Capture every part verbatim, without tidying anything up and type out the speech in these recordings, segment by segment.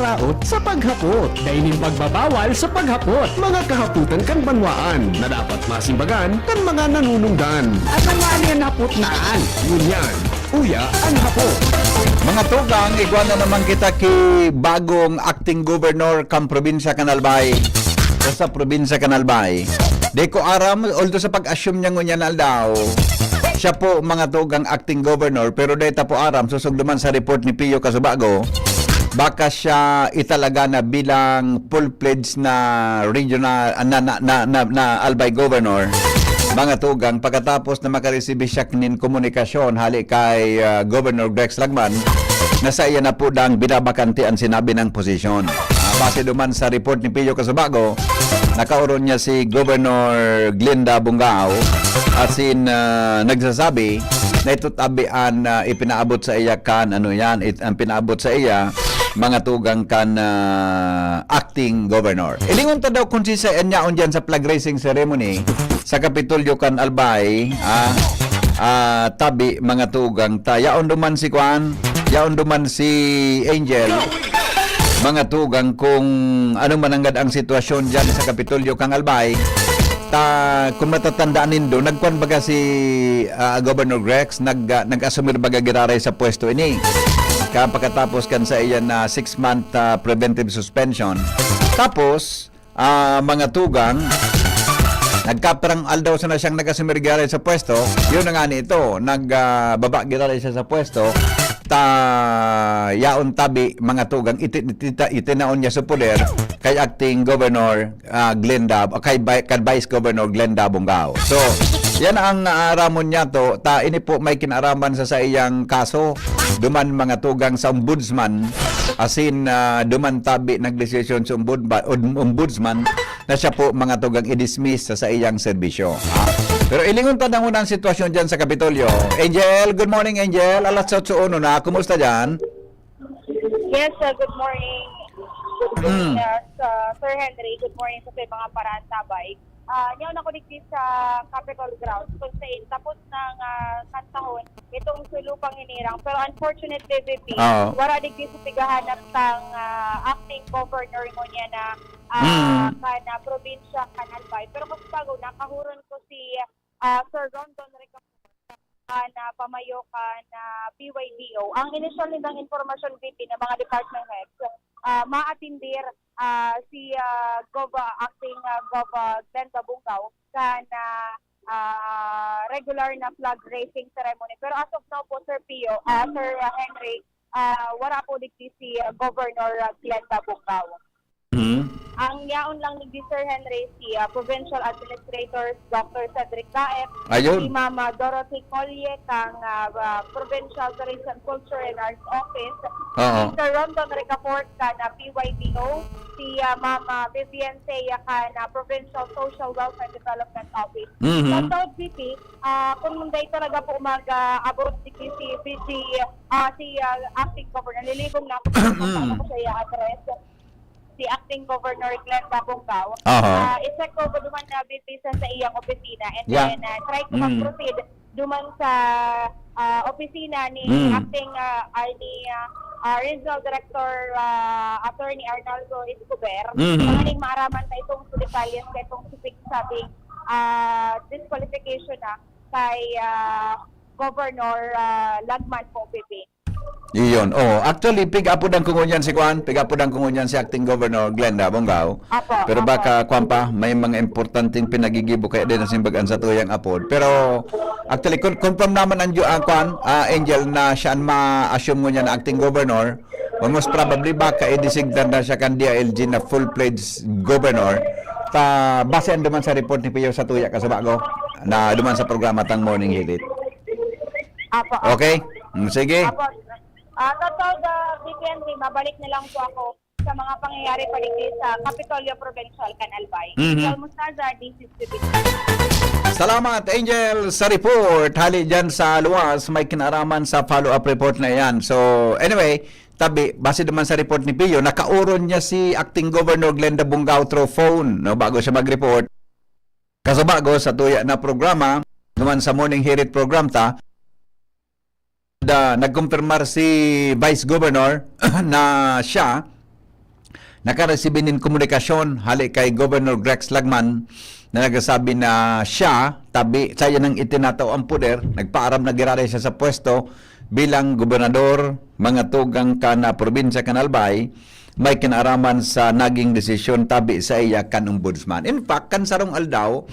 taot sa paghapot. Dai nin pagbabawal sa paghapot. Mga kahapotan kan banwaan na dapat masimbagan kan mga nanunungdan. Ano nga niyan hapot na an? Ngunyan, uya an hapot. Mga tugang, igwa na naman kita ki bagong acting governor kan probinsya kan Albay. Sa probinsya kan Albay. Di ko aram, although sa pag-assume niya ngunyan na aldaw, siya po, mga tugang, acting governor, pero dai ta po aram, sosog duman sa report ni Pio Casubago, baka siya italaga na bilang full-fledged na regional, ah, na, na, na, na, na Albay governor, mga tugang, pagkatapos na makaresibi siya nin komunikasyon hali kay, ah, Governor Grex Lagman, na sa iya na po dang binabakante an sinabi ng posisyon. Ah, base duman sa report ni Pio Casubago, nakaoron niya si Governor Glenda Bungao, asin, ah, nagsasabi na ito tabi an, ah, ipinaabot sa iya kan, ano yan, it, ang pinaabot sa iya, mga tugang kan, ah, acting governor. Ilingon ta daw kung si sa yaon dyan sa flag raising ceremony sa Kapitolyo kan Albay, ah, ah, tabi, mga tugang ta. Yaon duman si Kwan, yaon duman si Angel, mga tugang, kung ano mananggad ang sitwasyon dyan sa Kapitolyo kang Albay. Ta, kung matatandaan nindo, nagkwan baga si, ah, Governor Grex, nag, ah, nag-asumir baga giraray sa pwesto ini. Kapagkatapos kan sa iyan na six-month, ah, preventive suspension. Tapos, ah, mga tugang, nagkaparang aldaw sana siyang nag-asumir giraray sa pwesto. Yun na nga nito, nag, ah, baba giraray siya sa pwesto. Ta, yaon tabi, mga tugang, iti-, iti-, itinaon niya sa poder kay acting governor, ah, Glenda, o kay vi-, kay Vice Governor Glenda Bongao. So, yan ang, ah, aramon niya to. Ta, ini po may kinaraman sa saiyang kaso. Duman, mga tugang, sa ombudsman. Asin, ah, duman tabi nagdesisyon sa ombudba-, om-, ombudsman na siya po, mga tugang, i-dismiss sa saiyang serbisyo. Ah, pero ilingon ta na muna ang sitwasyon dyan sa Kapitolyo. Angel, good morning, Angel. Alas otso uno na. Kumusta dyan? Yes, uh, good morning. Good morning, Mm. uh, sa Sir Henry. Good morning sa mga paraantabay. Ah, nyaon ako digdi sa Capitol Grounds, kung saan tapos nang, ah, kantahon itong Sulupang Hinirang. Pero unfortunately, V P, Oo. wala digdi sa tigahanap tang, ah, acting governor ngunyan na, ah, Mm. kan, ah, probinsya kan Albay. Pero mas bago, nakahuron ko si, ah, Sir Rondon Ricafort, ah, na pamayo kan, ah, P Y D O. Ang inisyal nilang impormasyon, V P, ng mga department heads, ah, maatindir, ah, si, ah, Gov, ah, acting, ah, Gov, ah, Glenda Bungao kan, ah, ah, regular na flag raising ceremony. Pero as of now po, Sir Pio, ah, Sir, ah, Henry, ah, wala po digdi si, ah, Governor, ah, Glenda Bungao. Mhm. Ang yaon lang ni Sir Henry, si, ah, Provincial Administrator Doctor Cedric Gaet, Ayun. si Mama Dorothy Colle, kang, ah, ah, Provincial Tourism, Culture and Arts Office, Oo. si Sir Rondon Ricafort, kan, ah, P Y D O, si, ah, Mama Vivian Sea, kan, ah, Provincial Social Welfare Development Office. Mhm. Sa South City, ah, kung munday talaga po mag, ah, abot si, si, si, ah, si, ah, acting governor, liligom na ako sa Mm. kung paano ko siya i-address. Si Acting Governor Glenda Bungao. Aha. Ah, i-check ko po duman na business sa iyang opisina, and Yeah. then, ah, try ko Mm. mag-proceed duman sa, ah, opisina ni Mm. Acting, ah, ah, ni, ah, ah, Regional Director, ah, Attorney Arnaldo Escobar. Mhm. Tanganing maaraman ta itong detalye sa itong sabing, ah, disqualification na kay, ah, Governor, ah, Lagman po, V P. Iyon. Oh, actually, pig-apodan ko ngunyan si Kwan, pig-apodan ko ngunyan si Acting Governor Glenda Bongao. Apo, Pero apo. baka, Kwan pa, may mga importanteng pinagigibo kaya din ang simbagan sa tuyang apod. Pero, actually, con-, confirm naman ang ju-, ah, Kwan, ah, Angel, na siya ang ma-assume ngunyan na Acting Governor. Or most probably, baka i-design na siya kan D I L G na full-fledged governor. Ta, base ang duman sa report ni Pio sa tuya ka sa bago, na duman sa programa tang Morning Hirit. Apo, apo. Okay? Mm, sige. Apo. Ah, sa South, ah, V P N, mabalik na lang po ako sa mga pangyayari paligid sa Kapitolyo Provincial, kan Albay. Mhm. Angel Mostaza, D C S T V. Salamat, Angel, sa report. Hali dyan sa luwas, may kinaraman sa follow-up report na yan. So, anyway, tabi, base naman sa report ni Pio, nakaoron niya si Acting Governor Glenda Bungao through phone, no, bago siya mag-report. Kasabago sa tuya na programa, naman sa Morning Hirit program ta, da, nagkumpirmar si Vice Governor na siya nakaresibi nin komunikasyon hali kay Governor Grex Lagman na nagsasabi na siya, tabi, siya nang itinatao ang poder, nagpaaram na giraray siya sa pwesto bilang gobernador, mga tugang kan, ah, probinsya kan Albay, may kinaraman sa naging desisyon tabi saiya kan ombudsman. In fact, kan sarong aldaw,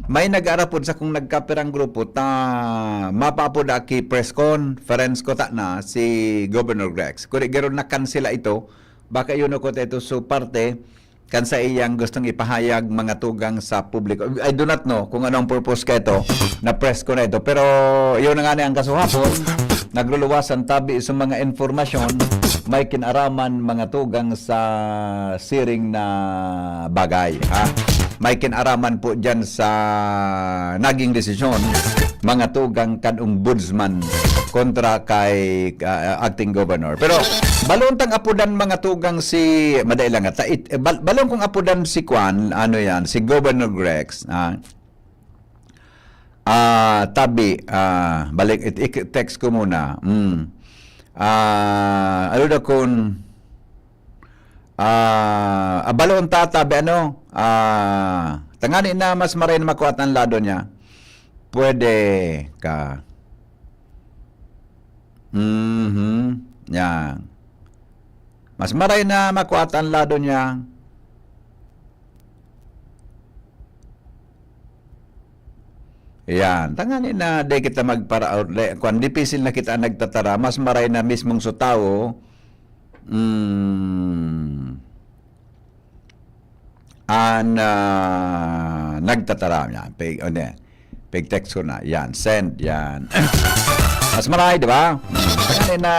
may nag-arapod sa kung nagkapirang grupo ta mapaapod aki press conference ko ta na si Governor Grex. Kuri garo na kansela ito, baka yun ako ito so parte kan sa iyang gustong ipahayag mga tugang sa publiko. I do not know kung anong purpose ka ito na press ko na ito. Pero yun na nga na ang kasuhapon, nagluluwasan tabi sa mga informasyon, may kinaraman mga tugang sa siring na bagay. Ha? May kinaraman po dyan sa naging desisyon, mga tugang kan ombudsman kontra kay ah, acting governor. Pero balon tang apodan mga tugang si, madali lang ata. It, eh, bal, balon kong apodan si Kwan, ano yan, si Governor Grex. Ah, ah, tabi, ah, balik, it, i-text ko muna. Mm. Ah, ano daw kun, ah, ah, balon ta, tabi, ano, ah, tangani na mas maray na makuha ang lado niya. Pwede ka. Mhm. Yan. Mas maray na makuha ang lado niya. Yan. Tangani na di kita magpara-, le-, kwan, dipisil na kita nagtatara, mas maray na mismong sa tao, mm, an, ah, nagtatara. Yan. Pig, ano yan? Pig text ko na. Yan. Send. Yan. Mas maray, di ba? Kaya na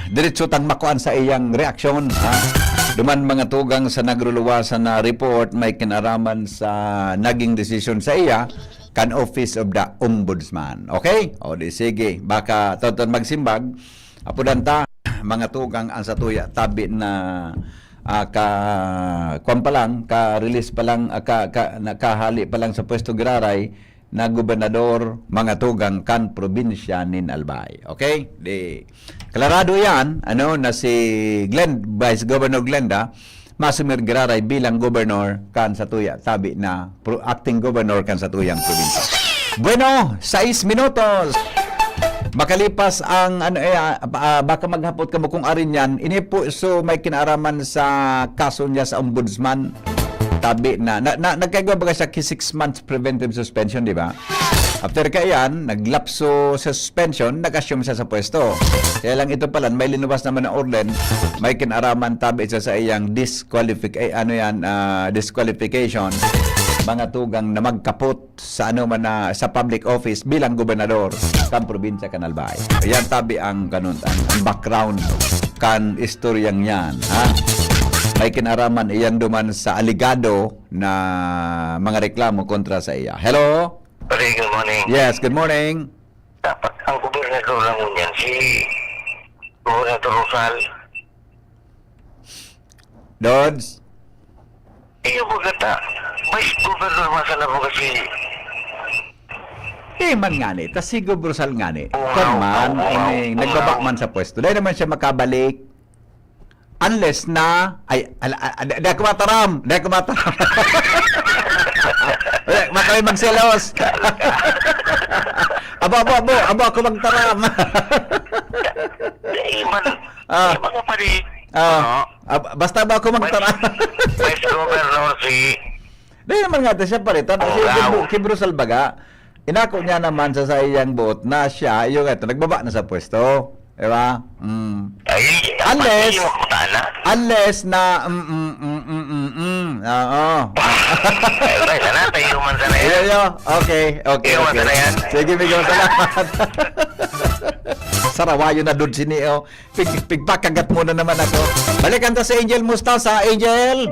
diretso tang makuan sa iyang reaksyon, ha? Duman mga tugang sa nagruluwasan na report may kinaraman sa naging desisyon sa iya kan Office of the Ombudsman. Okay? O di sige, baka tawton magsimbag, apudan ta, mga tugang ang satuya, tabi na, ah, ka, kwan pa lang, ka-release pa lang, ah, ka, ka, nakahali pa lang sa pwesto giraray na gobernador, mga tugang kan probinsya nin Albay. Okay? Di, klarado yan, ano, na si Glenn, Vice Governor Glenda, masumir giraray bilang gobernador kan satuya, tabi na pro-, acting governor kan satuyang probinsya. Bueno, sais minutos. Makalipas ang, ano, eh, ah, ah, baka maghapot kamo kung arin yan, ini po, so may kinaaraman sa kaso niya sa ombudsman. Tabi na, na, na nagkaigwa baga siya ki six months preventive suspension, di ba? After kaiyan, naglapso sa suspension, nag-assume siya sa pwesto. Kaya lang ito pala, may linuwas naman na orden, may kinaraman tabi siya sa iyang disqualific-, eh, ano yan, ah, disqualification, mga tugang na magkapot sa ano man na, sa public office bilang gobernador kan probinsya kan Albay. Yan tabi ang ganun, ang, ang background kan istoryang yan, ha? May kinaraman iyan duman sa alegado na mga reklamo kontra sa iya. Hello? Pare, good morning. Yes, good morning. Dapat ang gobernador lang ngunyan, si Gobernador Rosal. Dodge? Iyo po gata. Vice Governor man sana po kasi. Eh, man nga ni. Ta si Gob Rosal nga ni. Oo, Kan man, oo, ini, oo, nagbaba oo. man sa pwesto. Dahil naman siya makabalik. Unless na, ay, ala, a-, a-, di, di ako mataram. Di ako mataram. Wala, baka may magselos. Abo, abo, abo. Abo ako magtaram. Di man. Ah. Di man nga pwede. Ah. Ano? Ah, basta ba ako magtaram? Vice, Vice Governor si Di naman nga ta siya palitan. Kasi Oo, Kib-, wow. Kib Rosal baga, inako niya naman sa saiyang buot na siya, yung ito, nagbaba na sa pwesto. Di ba? Mm. Ay, Unless, dapat yung kutana. unless na, mm, mm, mm, mm, mm, mm. Oo. Ay, bay, sana, tayo man sana Iyo, yan. iyo. Okay, okay, Iyo man okay. sana yan. Sige, Migo, salamat. Sarawayo na doon sini, oh. Pig-, pigpakagat mo na naman ako. Balikan ta si Angel Mustasa. Angel?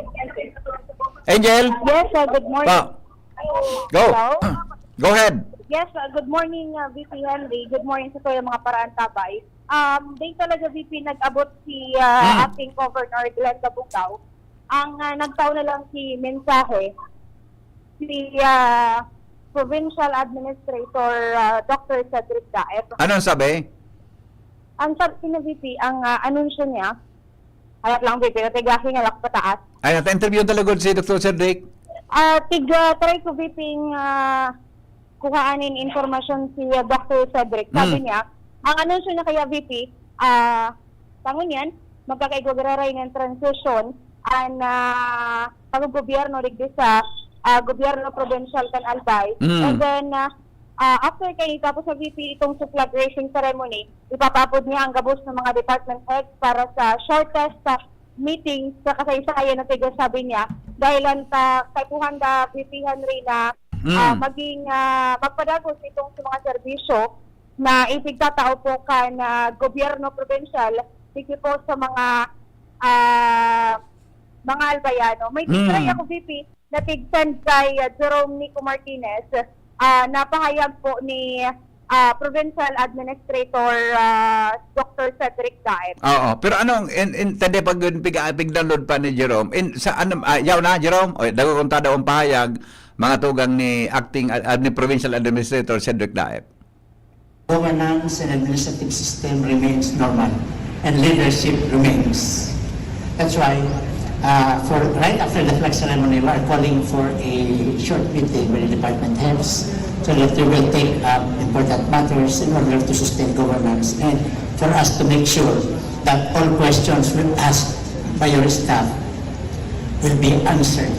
Angel? Yes, uh, good morning. Pa. Go. Hello? Go ahead. Yes, uh, good morning, uh, V P Henry. Good morning sa tuya mga paraantabay. Um, day talaga, V P, nag-abot si, uh, Hmm. acting Governor Glenda Bugao. Ang, uh, nagtao na lang si mensahe, si, uh, Provincial Administrator, uh, Doctor Cedric Daep. Anong sabi? Ang sabi ni V P, ang, uh, anunsyo niya, Hayat lang, V P, na tigahi nga lak pataas. Ay, nata-interview talaga si Doktor Cedric? Ah, tiga, try ko, V P, nga kuhaan nin impormasyon si, ah, Doktor Cedric. Sabi Mm. niya, ang anunsyo niya kaya, V P, ah, tangon yan, magkakaigwa giraray ng transition an, ah, paggogobyerno digdi sa, ah, gobyerno provincial kan Albay. Mm. And then, ah, ah, after kaini, tapos sa V P itong sa flag raising ceremony, ipapaabot niya ang gabos ng mga department heads para sa shortest, ah, meeting sa kasaysayan na tiga, sabi niya, dahil ang ta-, kaipuhan da V P Henry na, Mm. ah, maging, ah, magpadagos itong sa mga serbisyo na ipigtatao po kan, ah, gobyerno provincial, digdi po sa mga, ah, mga Albayano. May Mm. tigtray ako, V P, na tig-send kay, ah, Jerome Nico Martinez, ah, napahayag po ni, ah, Provincial Administrator, ah, Doktor Cedric Daep. Oo, pero anong, in, in, tadi pag pig-, pig-download pa ni Jerome, in, sa ano, ah, yaw na, Jerome? O, dago kong tada ang pahayag, mga tugang ni acting, ah, ni Provincial Administrator Cedric Daep. Governance and administrative system remains normal, and leadership remains. That's why, uh, for right after the flag ceremony, we are calling for a short meeting with the department heads so that we will take up important matters in order to sustain governance and for us to make sure that all questions we ask by your staff will be answered.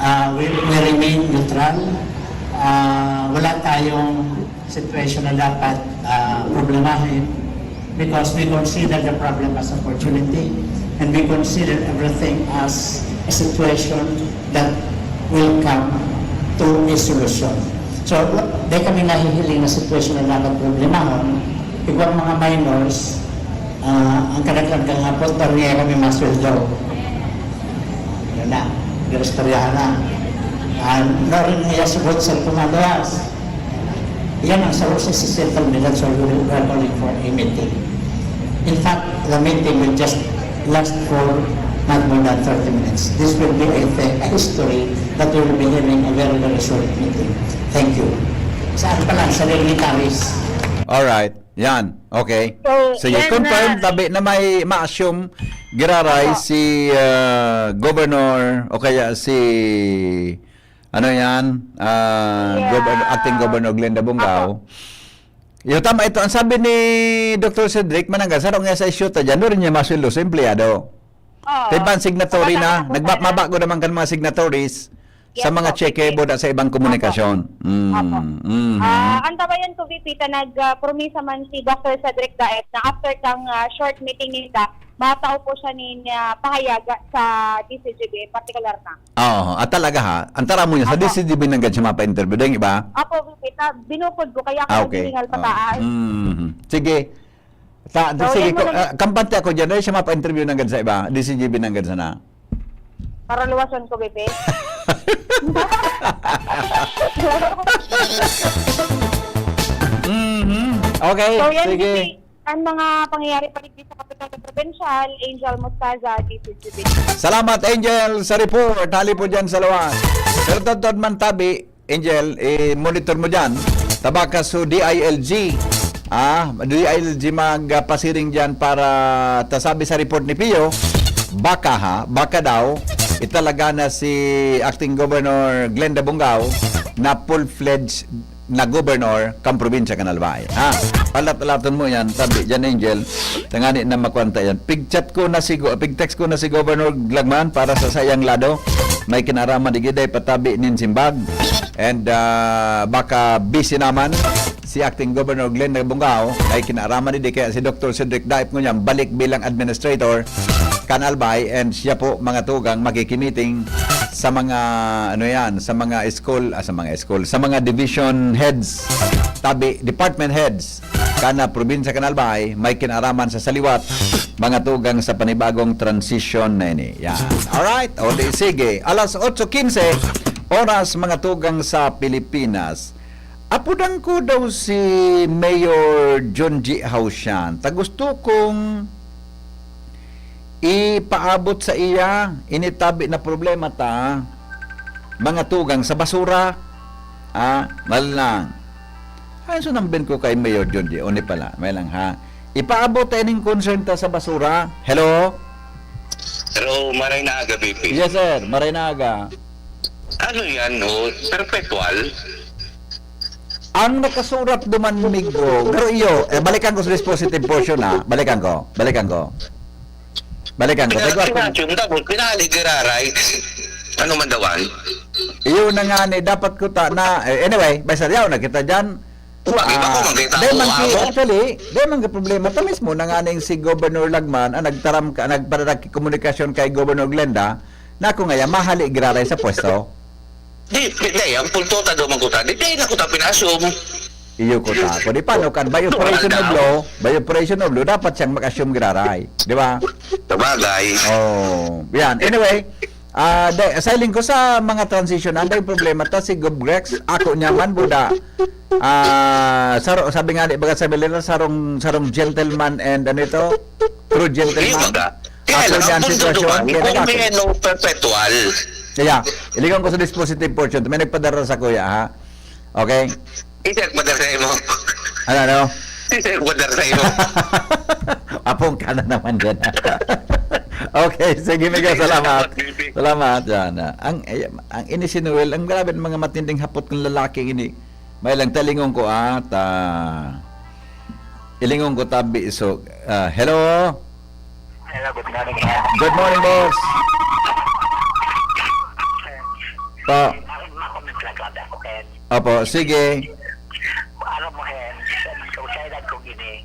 Uh, we, we remain neutral. Uh, wala tayong situation na dapat, ah, problemahin because we consider the problem as opportunity and we consider everything as a situation that will come to a solution. So, wa-, di kami nahihiling na situation na dapat problemahon. Igwang mga minors, ah, ang kadagdagan nga po, torniya kami masweldo. Yun na, inistoryahan na. Ah, no rin niya subot sa kumaluwas. Yan ang sa, sa settlement, that's why we are calling for a meeting. In fact, the meeting will just last for not more than thirty minutes. This will be a, a history that we will be having a very, very short meeting. Thank you. Saan pa lang? Sa dignitaries. Alright. Yan. Okay. So, Sige, yan confirm, na. Tabi na may ma-assume giraray Opo. si, ah, governor o kaya si, ano yan, ah, Yeah. Govern-, acting Governor Glenda Bongao. Opo. Iyo, tama ito. Ang sabi ni Doktor Cedric, mananggal, sarong niya sa issue ta dyan, doon niya masweldo sa empleyado. Oo. Tiban signatory Baka na, na, nagba-, mabakod naman kan mga signatories sa Yes mga po, cheque, V P. Boda sa ibang komunikasyon. Mm, Opo. mhm. Ah, ang tabayan ko, V P, ta nag, ah, promisa man si Doctor Cedric Daet na after kang, ah, short meeting ninda, matao po siya nin, ah, pahayag sa D C G B, partikular na. Oo, at talaga ha, ang tara mo yun, sa Opo. D C G B nanggad siya mapa-interview, dahil iba? Opo, V P, ta, binukod ko, kaya Ah, ka okay. naghihingal pa Oo. taas. Mhm. Sige. Ta-, So, sige yan ko, muna. ah, kampante ako dyan. Dahil siya mapa-interview nanggad sa iba. D C G B nanggad sana. Para luwason ko, bebe. Mhm. Okay, So, yan, sige. Bebe. Ang mga pangyayari pa rin sa kapital na provincial, Angel Mostaza, D C G B. Salamat, Angel, sa report. Hali po dyan sa luwas. Pero totoo man tabi, Angel, i-monitor mo dyan. Tabaka so D I L G. Ah, D I L G magpasiring dyan para tasabi sa report ni Pio. Baka ha, baka daw, italaga na si Acting Governor Glenda Bongao na full-fledged na gobernador kan probinsya kan Albay. Ha? Palat-alaton mo yan, tabi dyan, Angel. Tangani na makwanta yan. Pigchat ko na si Go-, pigtext ko na si Governor Glagman para sa sayang lado. May kinaraman di giday patabi nin simbag. And, ah, baka busy naman si Acting Governor Glenn Bongao. May kinaraman di kaya si Doctor Cedric Daip ngunyan balik bilang administrator kan Albay, and siya po, mga tugang, makikimiting sa mga, ano yan, sa mga school, ah, sa mga school, sa mga division heads, tabi, department heads, kana probinsya kan Albay, may kinaraman sa saliwat, mga tugang sa panibagong transition na ini. Yan. Alright, o di, sige. Alas otso quince, oras, mga tugang sa Pilipinas. Apodan ko daw si Mayor John G. Hausian. Ta gusto kong ipaabot sa iya, initabi na problema ta, mga tugang sa basura. Ah, mal lang. Ay, so nambin ko kay Mayor John G. Oni pala, may lang ha. Ipaabot ta ining concern ta sa basura. Hello? Pero maray na aga, B P. Yes, sir. Maray na aga. Ano yan, oh? Perpetual? Ang nakasurat duman, migo, pero iyo, eh, balikan ko sa dispositive portion, ha. Balikan ko. Balikan ko. Balikan ko. Pero Digo, ako, pinasyon, tapos pinali, giraray. Ano man dawan? Iyo na nga ni, dapat ko ta na, eh, anyway, basta yaw na kita dyan. Wag, iba ko, Ah, makita dahil ko, man ki-, amo. actually, dahil man ki problema, ta mismo na nga ning si Governor Lagman, ang nagtaram ka, nagparadag komunikasyon kay Governor Glenda, na ako ngaya, mahali giraray sa pwesto. Di, di, di, ang punto ta doon, magkuta. Di, di na ko ta pinasyon. Iyo ko ta. Kung di paano kan, by operation of law, by operation of law, dapat siyang mag-assume giraray. Di ba? Sabagay. Oh, yan. Anyway, ah, de, sa hiling ko sa mga transition, ang dahil problema ta, si Gov Grex, ako niya man, buda. Ah, saro, sabi nga ni, baga sa Manila, sarong, sarong gentleman and ano ito? True Iyo, gentleman. baga. Kaya Ako lang, niya ang ang punto sitwasyon, doon, kaya kung nag-ako. may ano, perpetual, Kaya, ilingon ko sa dispositive portion, may nagpadara sa kuya, ha? Okay? isa magdara sa imo. Ano, ano? Isa magdara sa imo. Apong ka na naman dyan. Okay, sige, Miguel, salamat. Salamat, yan. Ang, eh, ang ini si Noel, ang grabe ng mga matinding hapot ng lalaki ini. May lang talingon ko at ah, ilingon ko tabi. So, ah, hello? Hello, good morning, sir. Good morning, boss. Pa, Makomment lang kami ako, Ken. Opo, sige. Alam mo, Ken, kung sa edad kong ini,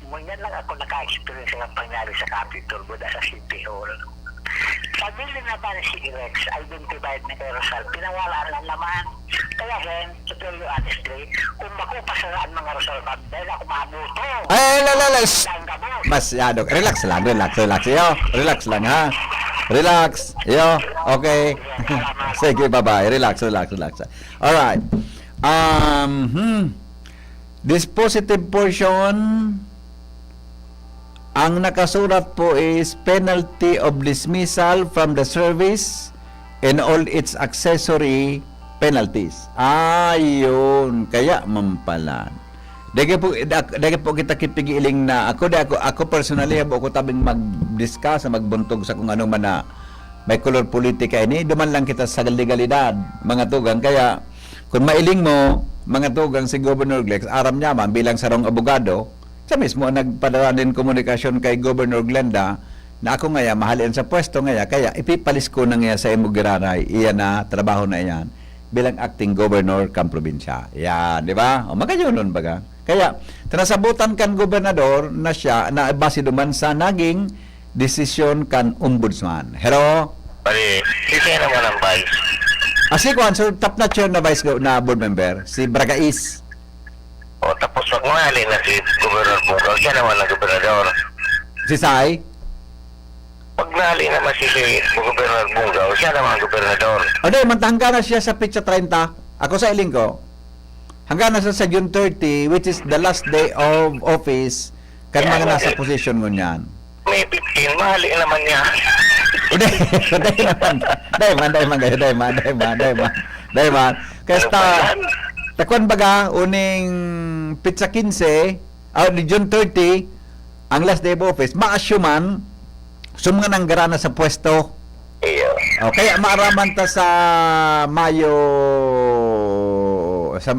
ngunyan lang ako naka-experience ng pangyari sa Capitol, buda sa City Hall. Sabi na ba si Rex, identified na kay Rosal, pinawala na naman. Kaya, Ken, to tell you honestly, kung bako pa sana ang mga Rosal, dahil ako mabuto. Ay, la, la, la, shh. Ang gabos. Masyado. Relax lang, relax, relax. Iyo, relax lang, ha? Relax. Iyo, okay. Sige, bye-bye. Relax, relax, relax. Alright. Um, hmm. Dispositive portion, ang nakasurat po is penalty of dismissal from the service and all its accessory penalties. Ayun, kaya man pala. Dagi po, dag-, dagi po kita kipigiling na ako, di ako, ako personally, habo ko tabing mag-discuss, magbuntog sa kung ano man na may kolor politika ini. Duman lang kita sa legalidad, mga tugang. Kaya, kung mailing mo, mga tugang, si Governor Glex, aram niya man, bilang sarong abogado, siya mismo ang nagpadala nin komunikasyon kay Governor Glenda na ako ngaya, mahalian sa pwesto ngaya, kaya ipipalis ko na ngaya sa imo giraray, iyan na, trabaho na iyan, bilang acting governor kan probinsya. Yan, di ba? O, magayonon baga. Kaya, tinasabutan kan gobernador na siya, na base duman sa naging desisyon kan ombudsman. Hello? Bali, si siya naman ang vice. Ah, si Kwan, so top notch yun na vice go-, na board member, si Bragais. O, tapos pag mahali na si Gobernador Bungkaw, siya naman ang gobernador. Si Sai? Pag nahali naman si, si Gobernador Bungkaw, siya naman ang gobernador. O di, mantangga na siya sa petsa treinta. Ako sa iling ko. Hanggang na sa, sa June thirty, which is the last day of office, kan Yeah, mga nasa okay. Position ngunyan. May fifteen, mahali naman niya. O di, di man. Di man, di man, di man, di man, di man. Di man. Kaya Ano sta, pa yan? takwan baga, uning petsa quince, ah, di June thirty, ang last day of office, ma-assume man, sum nga nanggara na sa pwesto. Iyo. O, kaya maaraman ta sa Mayo, sa,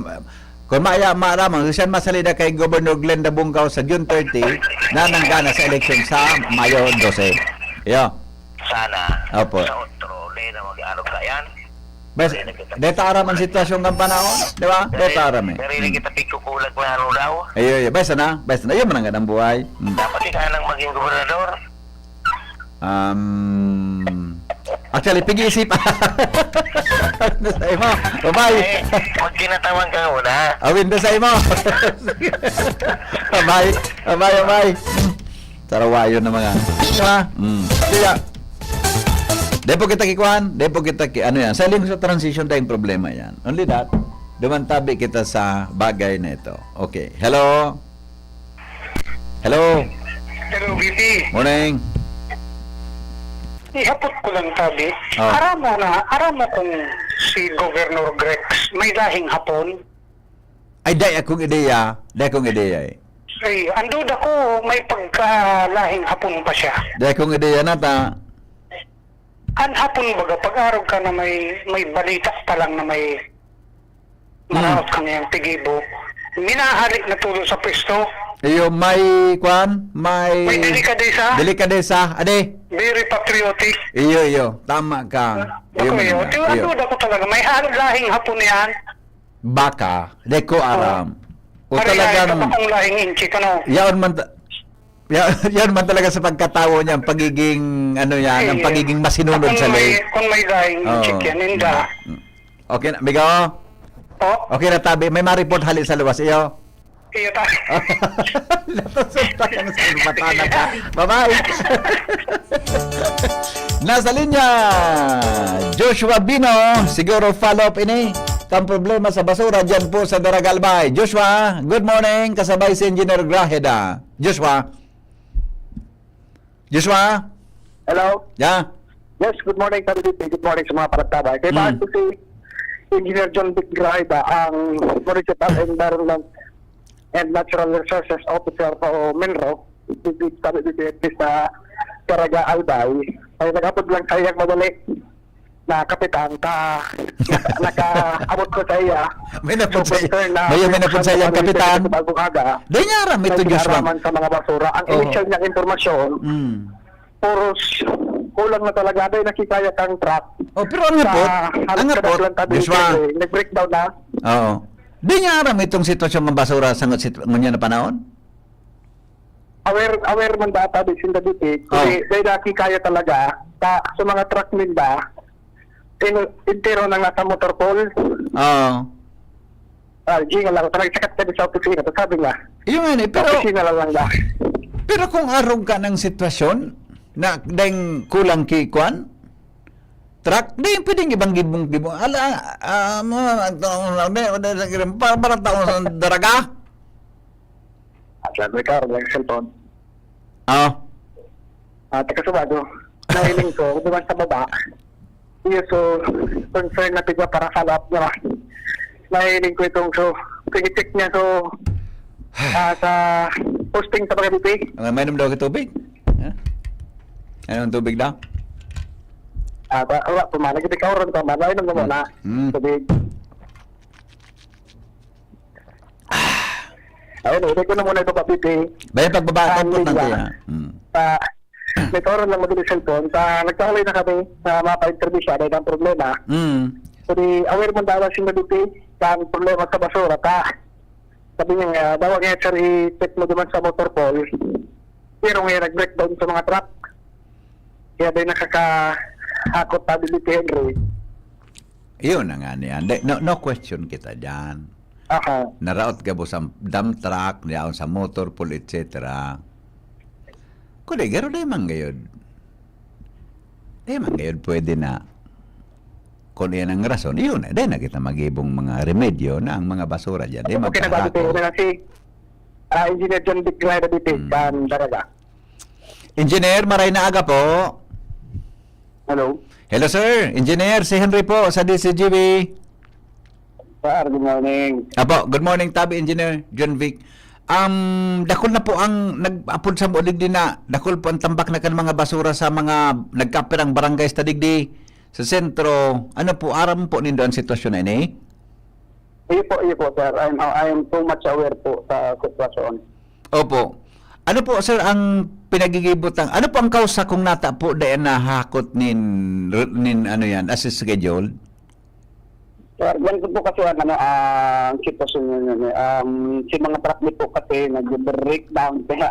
kung maya, maaraman, siya masalida kay Governor Glenda Bungkaw sa June thirty, na nanggana sa eleksyon sa Mayo dose. Iyo. Sana. Opo. Sa otro, di na mag-ano ka yan. Bes, deta aram ang sitwasyon kan panahon, di ba? Deta aram eh. Pero hindi kita pigkukulag na ano daw. Ayo, ayo. Bes, na? Bes, na. Yun man ang ganang buhay. Hmm. Dapat ikaw nang maging gobernador. Um, actually, pig-iisip. Sa imo. Bye-bye. Eh, pag kinatawan ka muna. Awin na sa imo. Bye-bye. Bye-bye. Bye. Tarawayo na mga. Di ba? Mm. Kaya, di po kita kikuhan, di po kita ki-, ano yan. Sa linggo sa transition tayong problema yan. Only that, dumantabi kita sa bagay na ito. Okay. Hello? Hello? Hello, B P. Morning. Ihapot ko lang tabi. Oh. Aram mo na, aram mo kung si Governor Grex may lahing Hapon? Ay, day akong ideya. Day akong ideya eh. Ay, ang duda ko, may pagkalahing Hapon pa siya. Day akong ideya na ta. An hapon baga, pag-arog ka na may, may balita pa lang na may maraot Hmm. ka ngayang tigibo, minahali na todo sa pwesto. Iyo, may, kwan, may May delikadesa. Delikadesa, ade. Very patriotic. Iyo, iyo, tama ka. Ako, Iyo, iyo. Manang, Di ba, iyo. Duda ko talaga, may hal-, lahing hapon yan. Baka, di ko Oo. aram. O Pare, talagang ay, kabakong lahing inchik, ano? Yaon man ta-, ya-, yaon man talaga sa pagkatawo niya, ang pagiging, ano yan, ang Iyo. pagiging masinunod Kung sa may, ley. kung may lahing Oo. inchik yan, inda. Mm. Okay na, amigo? Po? Okay na, tabi. May ma-report hali sa luwas, iyo? Iyo, ta- Nasusok ka ng salbatanan ka. Bye-bye. Nasa linya, Joshua Bino. Siguro follow-up ini. Kan problema sa basura dyan po sa Daraga, Albay. Joshua, good morning. Kasabay si Engineer Graheda. Joshua? Joshua? Hello? Yeah. Yes, good morning, Sir Vic. Good morning sa mga panagtabay. Kay Mm. bakit po si Engineer John Vic Graheda, ang Municipal Environment and Natural Resources Officer o MINRO, dito sa B P F sa Caraga, Albay, ay nag-apod lang sa iyang madali na kapitan, ta, naka-, nakaabot ko sa iya. May napod So, sa iya. concern na May, may napod sa iyang sa kapitan. Sa Bagong Aga, Dahil nga aram ito, may Joshua. kinaraman sa mga basura. Ang Oo. initial niyang impormasyon, Mm. puros kulang na talaga. Dahil nakikaya kang truck Oh, pero ang sa hapot, halos ang hapot, kadaklan tabi Joshua. Ito, eh, nag-breakdown na. Oo. Di niya aram itong sitwasyon ng basura sa ngut-, sit-, ngunyan na panahon? Aware, aware man data di sinda dito, eh. Oh. Kasi dahil nakikaya talaga, sa, sa mga truck ninda, in-, entero nang nasa motor pool. Oo. Ah, ginga lang, parang sakat ka din sa opisina, tapos sabi nga, Yung nga ni, sa pero, opisina lang lang ba? pero kung arog ka ng sitwasyon, na dahil kulang ki-, kwan, truck, di pwedeng ibang gibong-gibong. Ala, ah, mga, para, para taon sa Daraga? At sabi ka, walang cellphone. Ah. Ah, taga Sabado. Nahiling ko, duman sa baba. Iyo, so, concern na tigwa para follow up niya. Nahiling ko itong, so, pag-check niya, so, ah, sa posting sa mga D P. Ah, may inom daw ka tubig? Ha? Anong tubig daw? Ah, ba, wala pa man. Nagtitikaw ron pa man. Ay, nung Hmm. muna. Hmm. Tubig. Ayun, hindi ko na muna ito papipi. Baya pagbaba, Ah, tapos hindi lang ba? tayo. Hmm. Ah, may kaoran lang madali cellphone. Sa, nagkahulay na kami sa mga pa-interview siya, dahil ang problema. Hmm. So, di, aware man daw si Madute, sa ang problema sa basura, ta. Sabi niya nga, daw nga, sir, i-check mo naman sa motor pool. Pero ngayon, nag-breakdown sa mga truck. Kaya ba yung nakakahakot, sabi ni Henry? Yun na nga niyan. Di, no, no question kita dyan. Aha. Naraot gabos ang dump truck, yaon sa motor pool, et cetera. Kundi, garo di man gayod. Di man gayod pwede na, kung iyan ang rason, yun na, di na kita magibong mga remedyo na ang mga basura dyan, di Opo, kinabago magkahako. po na si, ah, Engineer John Vic Rivera Dipig, Hmm. kan Daraga. Engineer, maray na aga po. Hello. Hello, sir. Engineer, si Henry po sa D C G B. Sir, good morning. Apo, good morning, tabi, Engineer John Vic. Um, dakul na po ang nag-apod sa mo digdi na, dakul po ang tambak na kan mga basura sa mga nagkapirang barangay sa digdi, sa sentro. Ano po, aram po nindo ang sitwasyon na ini? Iyo po, iyo po, sir. I'm, I'm too much aware po sa sitwasyon. Opo. Ano po, sir, ang pinagigibutang? Ano po ang kausa kung nata po dahil nahakot nin, nin, ano yan, as scheduled? Sir, ganito po kasi ang, ano, ang sitwasyon niya, ano, um, si mga truck po kasi nag-breakdown. Kaya,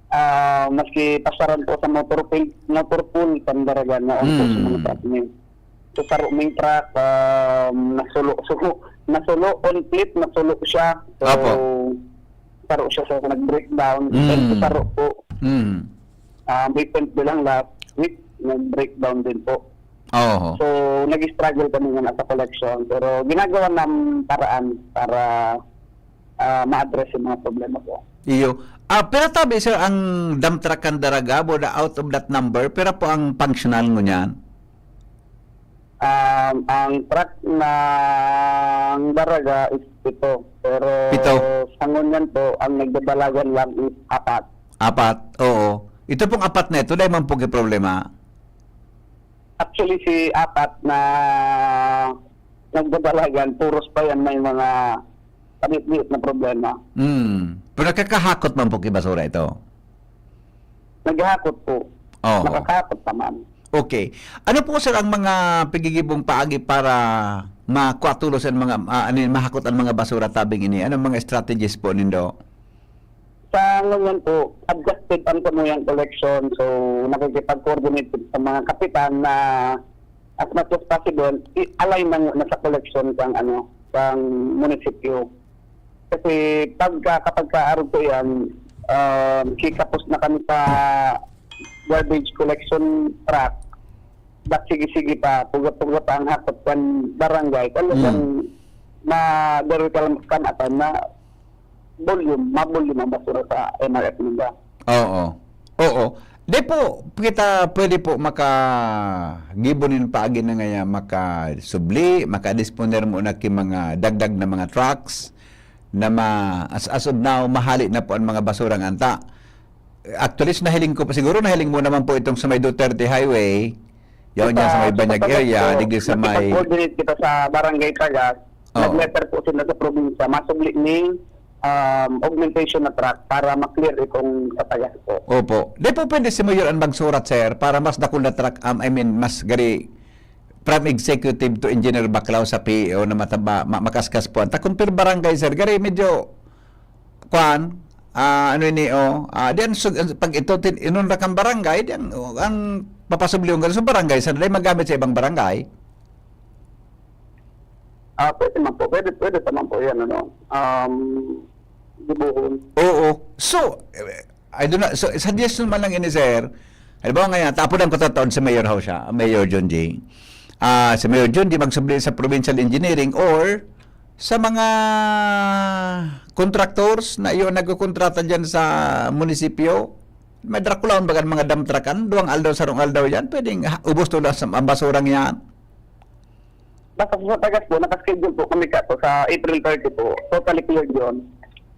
ah, maski pasaran po sa motor pool, motor pool, pandaragan na po sa mga Hmm. truck niya. So, saro ming truck, um, nasulo, sulo, nasulo, on flip, nasulo siya. So, Apo. saro siya sa nag-breakdown. Mm. And sa saro po, Mm. ah, recent bilang last week, nag-breakdown din po. Oho. So, nag-struggle kami nga sa collection. Pero ginagawa ng paraan para, ah, ma-address yung mga problema po. Iyo. Ah, pero tabi, sir, ang dump truck kan Daraga, boda out of that number, pero po ang functional ngunyan? Um, ang truck ng Daraga is pito. Pero Pito. sa ngunyan po, ang nagdadalagan lang is apat. Apat, oo. Ito pong apat na ito, dahil man po problema. Actually, si apat na nagdadalagan, puros pa yan may mga pabitbit na problema. Hmm. Pero nakakahakot man po ki basura ito? Naghahakot po. Oo. Nakakahakot naman. Okay. Ano po, sir, ang mga pigigibong paagi para makuha tulos ang mga, ah, ano yun, mahakot ang mga basura tabing ini? Anong mga strategies po nindo? Sa ngayon po, adjusted ang samuyang collection. So, nakikipag-coordinate sa mga kapitan na as much as possible, i-align na, na sa collection kang ano, kang munisipyo. Kasi pagka, kapag kaarog ko yan, um, kikapos na kami sa garbage collection truck, dak sige-sige pa, puga-puga pa ang hakot kan barangay. Talagang madali ka lang kan atan na volume, ma-volume ang basura sa M R F nila. Oo. Oo. Di po, kita pwede po makagibo nin paagi na ngaya, makasubli, makadisponer mo na ki mga dagdag na mga trucks na ma, as, as of now, mahali na po ang mga basurang anta. Actually, nahiling ko pa, siguro nahiling mo naman po itong sa may Duterte Highway, yan, yan sa may Banyag area, digdi sa may Nakipag-coordinate kita sa Barangay Tagas. Oo. Nag-letter po sila sa probinsya. Masubli ning um, augmentation na truck para ma-clear itong sa Tagas po. Opo. Di po pwede si Mayor ang magsurat, sir, para mas dakul na truck, um, I mean, mas gari from executive to engineer Baclaw sa P E O na mataba, ma- makaskas po. Anta kung per barangay, sir, gari medyo, kwan, ah, ano ini, oh, ah, diyan, so, pag ito, tin, inunra kang barangay, diyan, oh, ang papasublion ka sa barangay, sa dali magamit sa ibang barangay. Ah, pwede man po. Pwede, pwede pa man po yan, ano. Um, gibohon. Oo. So, eh, I do not, so, suggestion man lang ini, sir. Halimbawa ngayon, tapudan ko tataon si Mayor House siya, Mayor John J. Ah, si Mayor John J magsubli sa provincial engineering or sa mga contractors na iyon nagkokontrata dyan sa munisipyo. May drakulaon baga ang mga dump truck, ano? Duwang aldaw, sarong aldaw yan. Pwedeng ha- ubos to lang sa ang basurang yan. Basta po sa Tagas po, nakaschedule po kami ka po sa April thirty po. Totally cleared yun.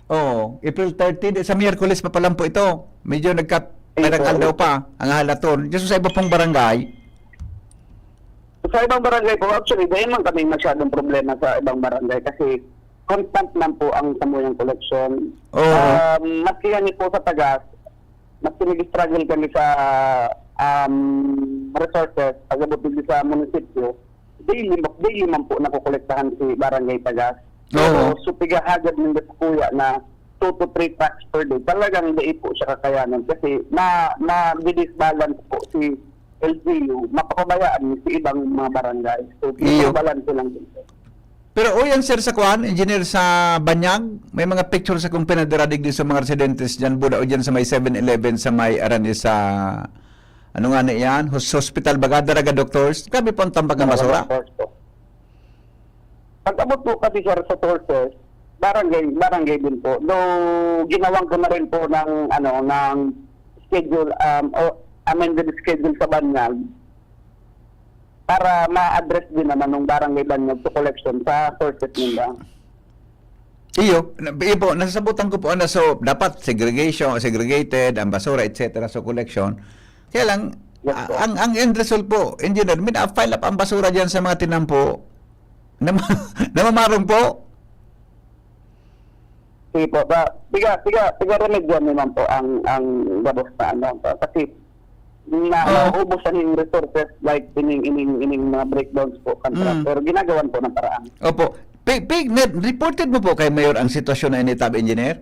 Oo, April thirty, di, sa Miyerkules pa palan po ito. Medyo nagka, Ayun parang po. Aldaw pa, ang halaton. Diyan sa iba pong barangay. Sa ibang barangay po, actually, dahil man kami masyadong problema sa ibang barangay kasi constant man po ang samuyang koleksyon. Oo. Um, maski yan po sa Tagas, maski nag-struggle kami sa um, resources, pag-abot dito sa munisipyo, daily, daily man po nakokolektahan si Barangay Tagas. Pero Oo. so pigahagad ng kuya na two to three trucks per day, talagang hindi po siya kakayanan kasi ma ma-disbalance po si L G U, mapapabayaan mo sa ibang mga barangay. So, Iyo. balance lang din po. Pero o yan, sir, sa kuan, engineer sa Banyag, may mga picture sa kung pinadira digdi sa mga residentes dyan, Buda o dyan sa may seven eleven, sa may Arani, sa, ano nga na yan, hos- hospital baga, Daraga Doctors. Grabe po ang tambak ng basura. Of course po. Pag-abot po kasi, sir, sa sources, barangay, barangay din po. Though, ginawan ko na rin po ng, ano, ng schedule, um, o amended schedule sa Banyag para ma-address din naman ng barangay Banyag sa collection sa sources nila. Iyo, na- iyo po, nasasabutan ko po, ano, so, dapat segregation, segregated, ang basura, et cetera, so collection. Kaya lang, Yes, po. a- ang, ang end result po, engineer, mina-pile up ang basura dyan sa mga tinampo. Nam- namamarong po. Sige po, ba, tiga, tiga, tiga remedyo naman po ang, ang gabos na ano. Kasi, na, Oo. nauubos ang resources like ining, ining, ining mga breakdowns po, contractor. Mm. Ginagawan po ng paraan. Opo. Pig, pig, net, reported mo po kay Mayor ang sitwasyon na ini, Tab Engineer?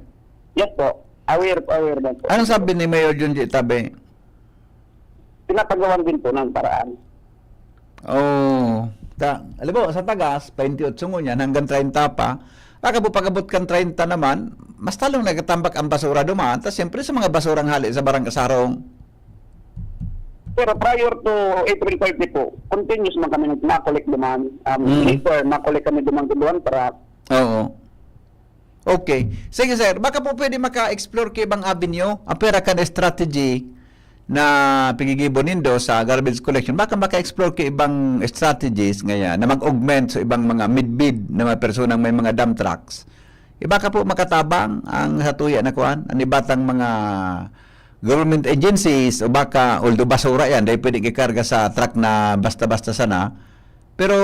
Yes po. Aware, aware na po. Anong sabi ni Mayor Junji Tabe? Pinapagawan din po ng paraan. Oh, ta, alam mo, sa Tagas, twenty-eight ngunyan, hanggang treinta pa. Pagkabot, pagabot kan treinta naman, mas talong nagtatambak ang basura duman. Tapos siyempre sa mga basurang hali sa barangay sarong. Pero prior to April thirty po, continuous man kami nag-collect duman. Um, Mm. Later, ma-collect kami duman sa duwan para Oo. Okay. Sige, sir. Baka po pwede maka-explore ki ibang avenue, ang pera kan strategy na pigigibo nindo sa garbage collection. Baka maka-explore ki ibang strategies ngaya na mag-augment sa ibang mga midbid na mga personang may mga dump trucks. E baka po makatabang ang satuya na kuan, ang ibatang mga government agencies o baka, although basura yan, dahil pwede ikarga sa truck na basta-basta sana. Pero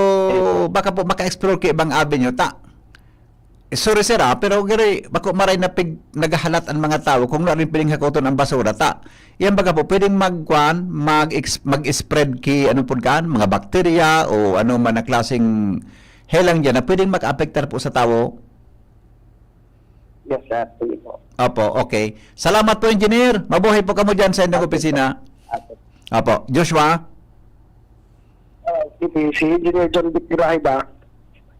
baka po maka-explore kayo ibang avenue. Ta, sorry sir ah, pero gari, bako maray na pig, naghahalat ang mga tao kung ano rin pwedeng hakoton ang basura. Ta, yan baga po, pwedeng magkuan, mag mag-spread ki, ano po kan, mga bakterya o ano man na klaseng helang dyan na pwedeng mag-apektar po sa tao. Yes, sir. Sige po. Opo, okay. Salamat po, Engineer. Mabuhay po kamo dyan sa inyong opisina. Opo. Joshua? Ah, si, si Engineer John Vic Grahida,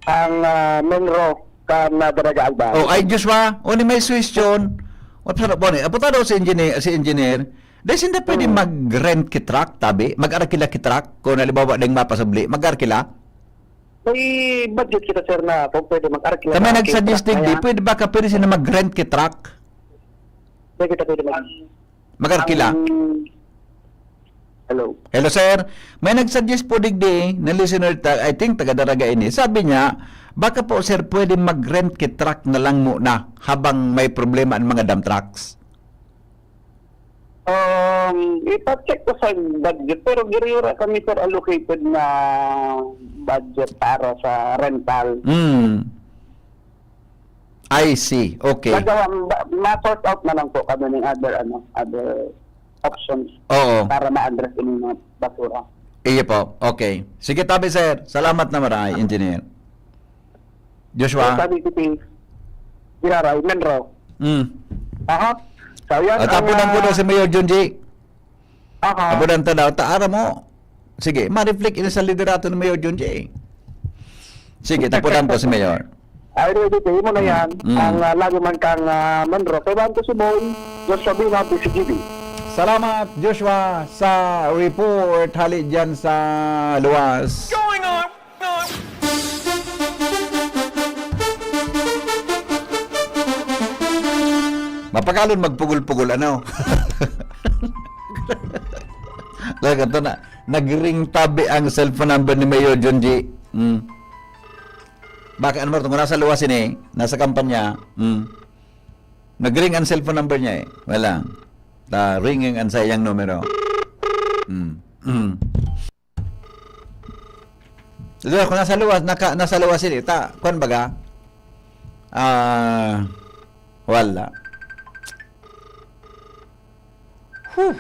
ang ah, Menro kan ah, Daraga Alba. Oh, ay, Joshua, o ni may suwestyon. What's up, Bonnie? Apo ta daw si engineer, si engineer. Dahil hindi pwede mag-rent ki truck, tabi? Mag-arakila ki truck? Kung halimbawa, dahil mapasubli, mag-arakila? May budget kita, sir, na kung pwede mag-arakila Kami na nag-suggest truck digdi, kaya pwede ba ka pwede sila mag-rent ki truck? Pwede kita pwede mag- Mag-arkila? Ang Hello. Hello, sir. May nag-suggest po digdi na listener, ta- I think taga Daraga ini. Sabi niya, baka po, sir, pwede mag-rent ki truck na lang muna habang may problema ang mga dump trucks. Um, ipa-check ko sa budget, pero giriura kami, sir, allocated na budget para sa rental. Hmm. I see. Okay. Nagawa, ma-, ma-sort out na lang po kami ng other, ano, other options Oo. para ma-address yung mga basura. Iyo po. Okay. Sige, tabi, sir. Salamat na maray, engineer. Joshua? Sabi ko, si Giraray, Menro. Mm. Aha. So, yan At ang, tapunan ko ah, daw si Mayor Junji. Aha. Abudan ta daw, ta, aram mo. Sige, ma-reflect ini sa liderato ni Mayor Junji. Sige, tapunan ko si Mayor. Ay, ready, tayo mo na yan. Mm. Ang ah, lagi man kang ah, Manro. Kaibahan ko si Boy, Joshua Bina, P C G B. Salamat, Joshua, sa report hali dyan sa luwas. Going on. Mapagalon magpugol-pugol, ano? Talaga to na, nag-ring tabi ang cellphone number ni Mayor John G. Mm. Baka ano mo, kung nasa luwas ini, nasa kampanya, mm. Nag-ring ang cellphone number niya eh. Wala. Ta ringing ang sayang numero. Mm. Mm. Dito, kung nasa luwas, naka, nasa luwas sila, ta, kwan baga? Ah, wala. Whew.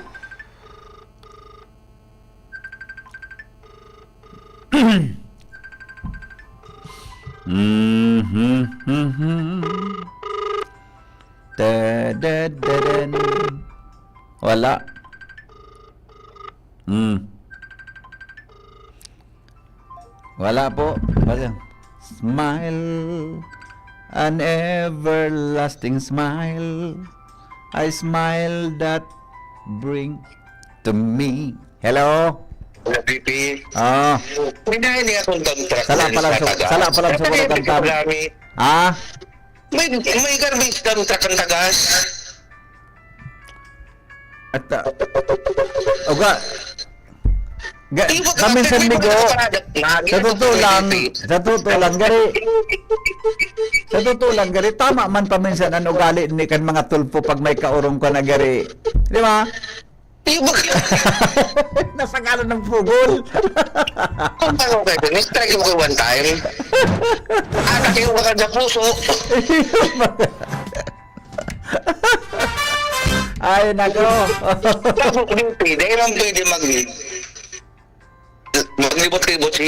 Mhm, mhm. Tadadadam. Wala. Hmm. Wala po. Wala. Smile, an everlasting smile. I smile that bring to me. Hello? Hello, P P. Ah. Hindi, hindi akong dump truck Sala na pala sa, nagtatagas. sala pala sa Kasi mga hindi ko tantang. gamit. Ah? May, may garbage dump truck ang tagas. At, ah, uga, ga, Di ba kaminsan, kasi Migo, may mga nakaparada na, sa totoo lang, ginagawa sa totoo lang, gari, sa totoo lang, gari, tama man paminsan ang ugali ni kan mga tulpo pag may kaurong ka na, gari. Di ba? Di ba? Nasagalan ng pugol. Ang tanong kayo, next try ko kayo one time. Ah, kasi yung bakal sa puso. Ay, nako. Tapos, duty, dahil lang pwede mag-, maglibot-libot si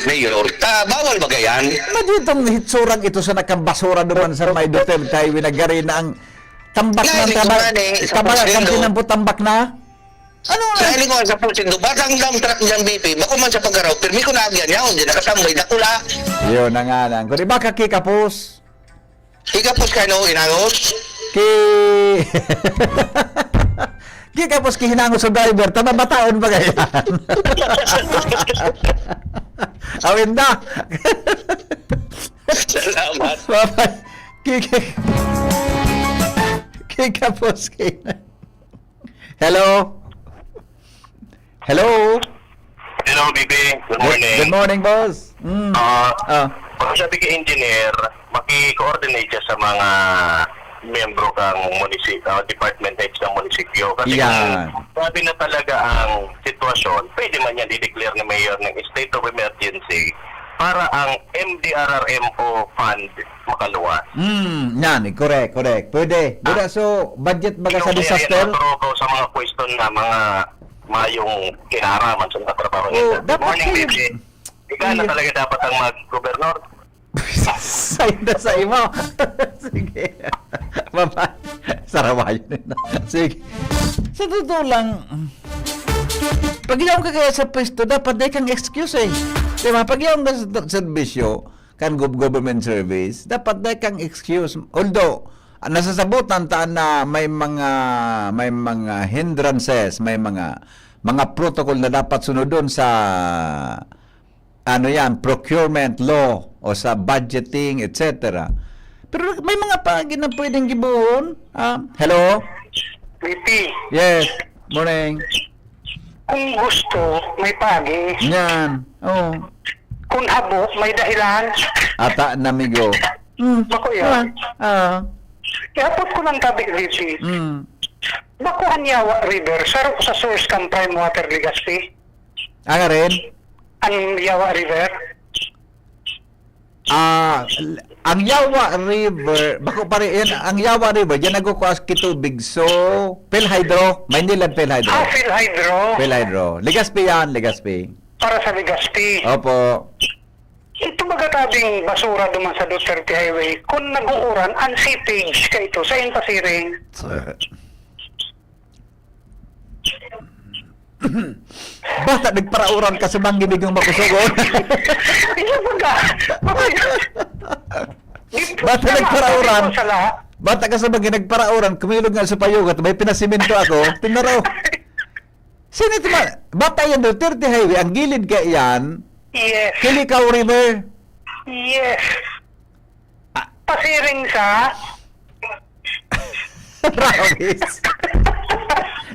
Mayor. Ta, bawal ba gayan? Maditong hitsurag ito sa nakambasura duman sa may Duterte Highway na gari na ang tambak na Nailing ko tambak. nga ni, sa Kabaya, Pulsindo. Kantinang po tambak na? Ano nga? Nailing ko nga sa Pulsindo. Batang dump truck dyan, B P. Bako man sa pagkaraw, pirmi ko na agyan. Yaon, di nakatambay, dakula. Yun na nga lang. Kung di ba kakikapos? Ikapos ka, no, inangos? Ki-, kikapos ki hinangos sa driver, tama ba taon ba kaya? Awin da. Salamat. Bye-bye. Kiki-, kikapos ki-, Hello? Hello? Hello, B B. Good Good, morning. good morning, boss. Mm. Ah, Ah. Kung sabi kay engineer, maki-coordinate siya sa mga miyembro kang munisi-, ah, department heads ng munisipyo. Kasi Yan. kung grabe na talaga ang sitwasyon, pwede man yan i-declare ni Mayor ng state of emergency para ang M D R R M O fund makaluwas. Hmm, yan, eh, correct, correct. Pwede. Buda, so, budget baga Yung sa kaya disaster? yan, naturukaw sa mga question na mga mayong kinaraman sa mga trabaho Oh, nila. Good dapat morning, yun. Baby. Ikaw na Iya. talaga dapat ang mag-gobernador. Sayo na sa imo. Sige. Baba. Sarawayon na. Sige. Sa totoo lang, pag yaon ka kaya sa pwesto, dapat dai kang excuse eh. Di ba? Pag yaon ka sa tra-, serbisyo, kan gov-, government service, dapat dai kang excuse. Although, ah, nasasabotan ta na may mga, may mga hindrances, may mga, mga protocol na dapat sunodon sa, ano yan, procurement law o sa budgeting, et cetera. Pero may mga pagi na pwedeng gibohon. Ah, hello? V P, Yes. Morning. kung gusto, may pagi. Yan. Oh. Kung habo, may dahilan. Ata, namigo. Mm. Bako yan. Ah, ah. Ihapot ko lang tabi, V P. Mm. Bako an Yawa River, saro sa source kan Prime Water Legazpi. Ang rin? Ang Yawa River. Ah, l-, ang Yawa River, bako pa rin, yan, ang Yawa River, diyan nagkukuha sa kitubig. So, PhilHydro, Maynila PhilHydro. Ah, PhilHydro. PhilHydro. Legazpi yan, Legazpi. Para sa Legazpi. Opo. Ito magatabing basura duman sa Duterte Highway. Kung nag-uuran, ang seepage ka ito, sa Impasiring. Bata nagparauran ka sa mangginig ng makusugon. Iya, baga. Bata nagparauran. Sa lahat. Bata ka sa mangginig nagparauran, kumilog nga sa payugat, may pinasimento ako, tinaraw. Sino ito ma-, bata yan, Duterte Highway, ang gilid ka yan, Yes. Kilikaw River. Yes. Ah. Pasiring sa Promise.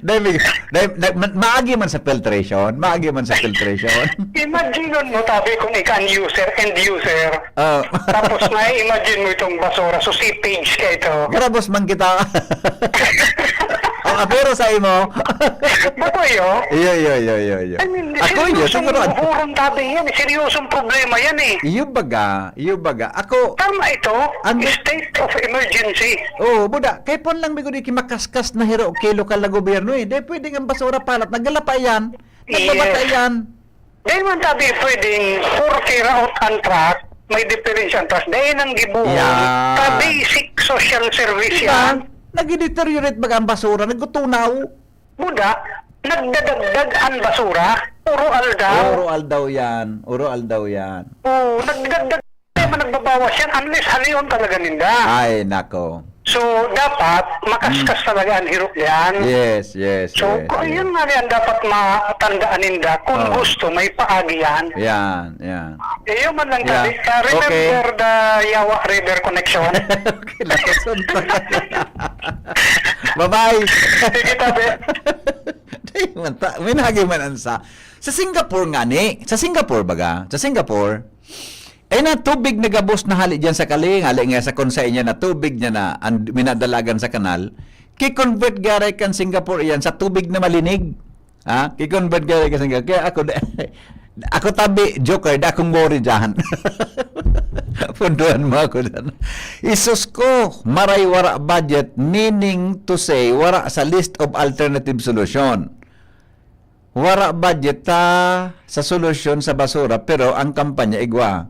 Dahil, dahil, dahil, ma-, maagi man sa filtration, maagi man sa filtration. Imagine mo, tabi, kung ika ang user, end user. Oh. Tapos na-imagine mo itong basura, so seepage ka ito. Garabos man kita. Oh, apero sa imo. Bato iyo? Iyo, iyo, iyo, iyo, iyo. I mean, Ako iyo, seryosong siguro. Buhuron tabi yan, eh. Seryosong problema yan, eh. Iyo baga, iyo baga. Ako, Tama ito, ang state of emergency. Oo, buda. Kay pon lang, bigo di kimakaskas na hero kay lokal na gobyerno, eh. Di pwede nga basura palat. Naglalapa yan. Nagbabata Yes. yan. Dahil man tabi pwedeng porke raot ang truck, may diferensya ang truck. Dahil nang gibuhon, Yeah. ka basic social service Diba? yan. Nag-deteriorate baga ang basura, nagtutunaw. Buda, nagdadagdag ang basura, uro aldaw. Uro aldaw yan, uro aldaw yan. Oo, nagdagdag, naman nagbabawas yan, unless halion talaga ninda. Ay, nako. So, dapat, makaskas Hmm. talaga ang hirok yan. Yes, yes, So, yes, kung yes. yun nga yan, dapat matandaan ninda, kung Oh. gusto, may paagi yan. Yan, yan. Eh, yun man lang, Yeah. tabi. Ah, remember Okay. the Yawa River connection? Okay, lakoson pa. Bye-bye. Sige, tabi. Di man ta-, may nagi man ang sa, sa Singapore nga ni, sa Singapore baga, sa Singapore, ay na tubig na gabos na hali diyan sa Kaling, hali nga sa konsay niya na tubig niya na an-, minadalagan sa kanal, ki-convert garay kan Singapore iyan sa tubig na malinig. Ha? Ki-convert garay kan Singapore. Kaya ako, ako tabi, joker, da akong worry diyan. Punduan mo ako diyan. Isus ko, maray wara budget, meaning to say, wara sa list of alternative solution. Wara budget ta sa solusyon sa basura, pero ang kampanya igwa.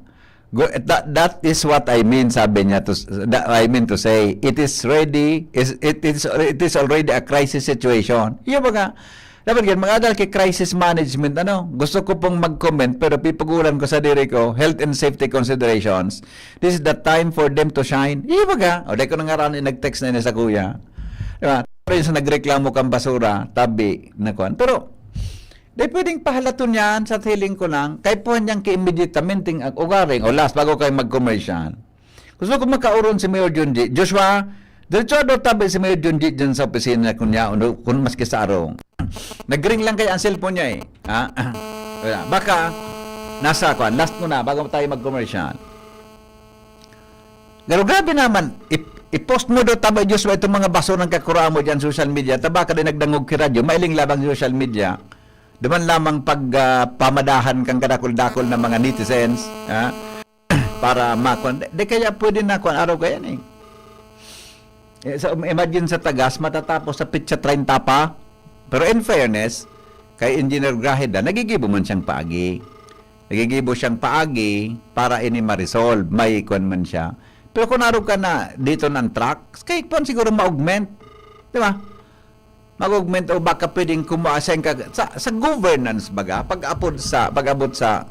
Go-, that, that is what I mean, sabi niya, to s-, that, I mean to say, it is ready, is, it is, it is already a crisis situation. Iyo baga, dapat yan, mag-adal kay crisis management, ano? Gusto ko pong mag-comment, pero pipugulan ko sa diri ko, health and safety considerations. This is the time for them to shine. Iyo baga, o, dai ko na nga rani nag-text na ini sa kuya. Di ba? Pero yung sa nagreklamo kang basura, tabi, na kuwan. Pero, di pwedeng pahalaton yan sa feeling ko lang. Kay puhan niyang ki-immediatamente ang ugaring. O last, bago kayo mag-commercial. Gusto ko makauron si Mayor Junji. Joshua, diretso daw tabi si Mayor Junji dyan sa opisina kunya, o kung maski sa arong. Nag-ring lang kaya ang cellphone niya eh. Ha? Wala. Baka, nasa kwan. Last muna, bago tayo mag-commercial. Pero grabe naman, ip-, i-post mo daw, taba Diyos mo, itong mga basura ng kakuraan mo dyan, social media, taba ka din nagdangog ki radyo, mailing labang social media, duman lamang pag, ah, pamadahan kang kadakol-dakol ng mga netizens, ha? Para makuan. Di, di kaya pwede na kuan, araw kaya ni. Eh, sa, imagine sa tagas, matatapos sa pitsa treinta pa. Pero in fairness, kay Engineer Graheda, nagigibo man siyang paagi. Nagigibo siyang paagi para ini ma-resolve. May kuan man siya. Pero kung narog ka na dito ng truck, kay kuan siguro ma-augment. Di ba? Mag-augment o baka pwedeng kumuha sa, sa, sa governance baga, pag-abot sa, pag-abot sa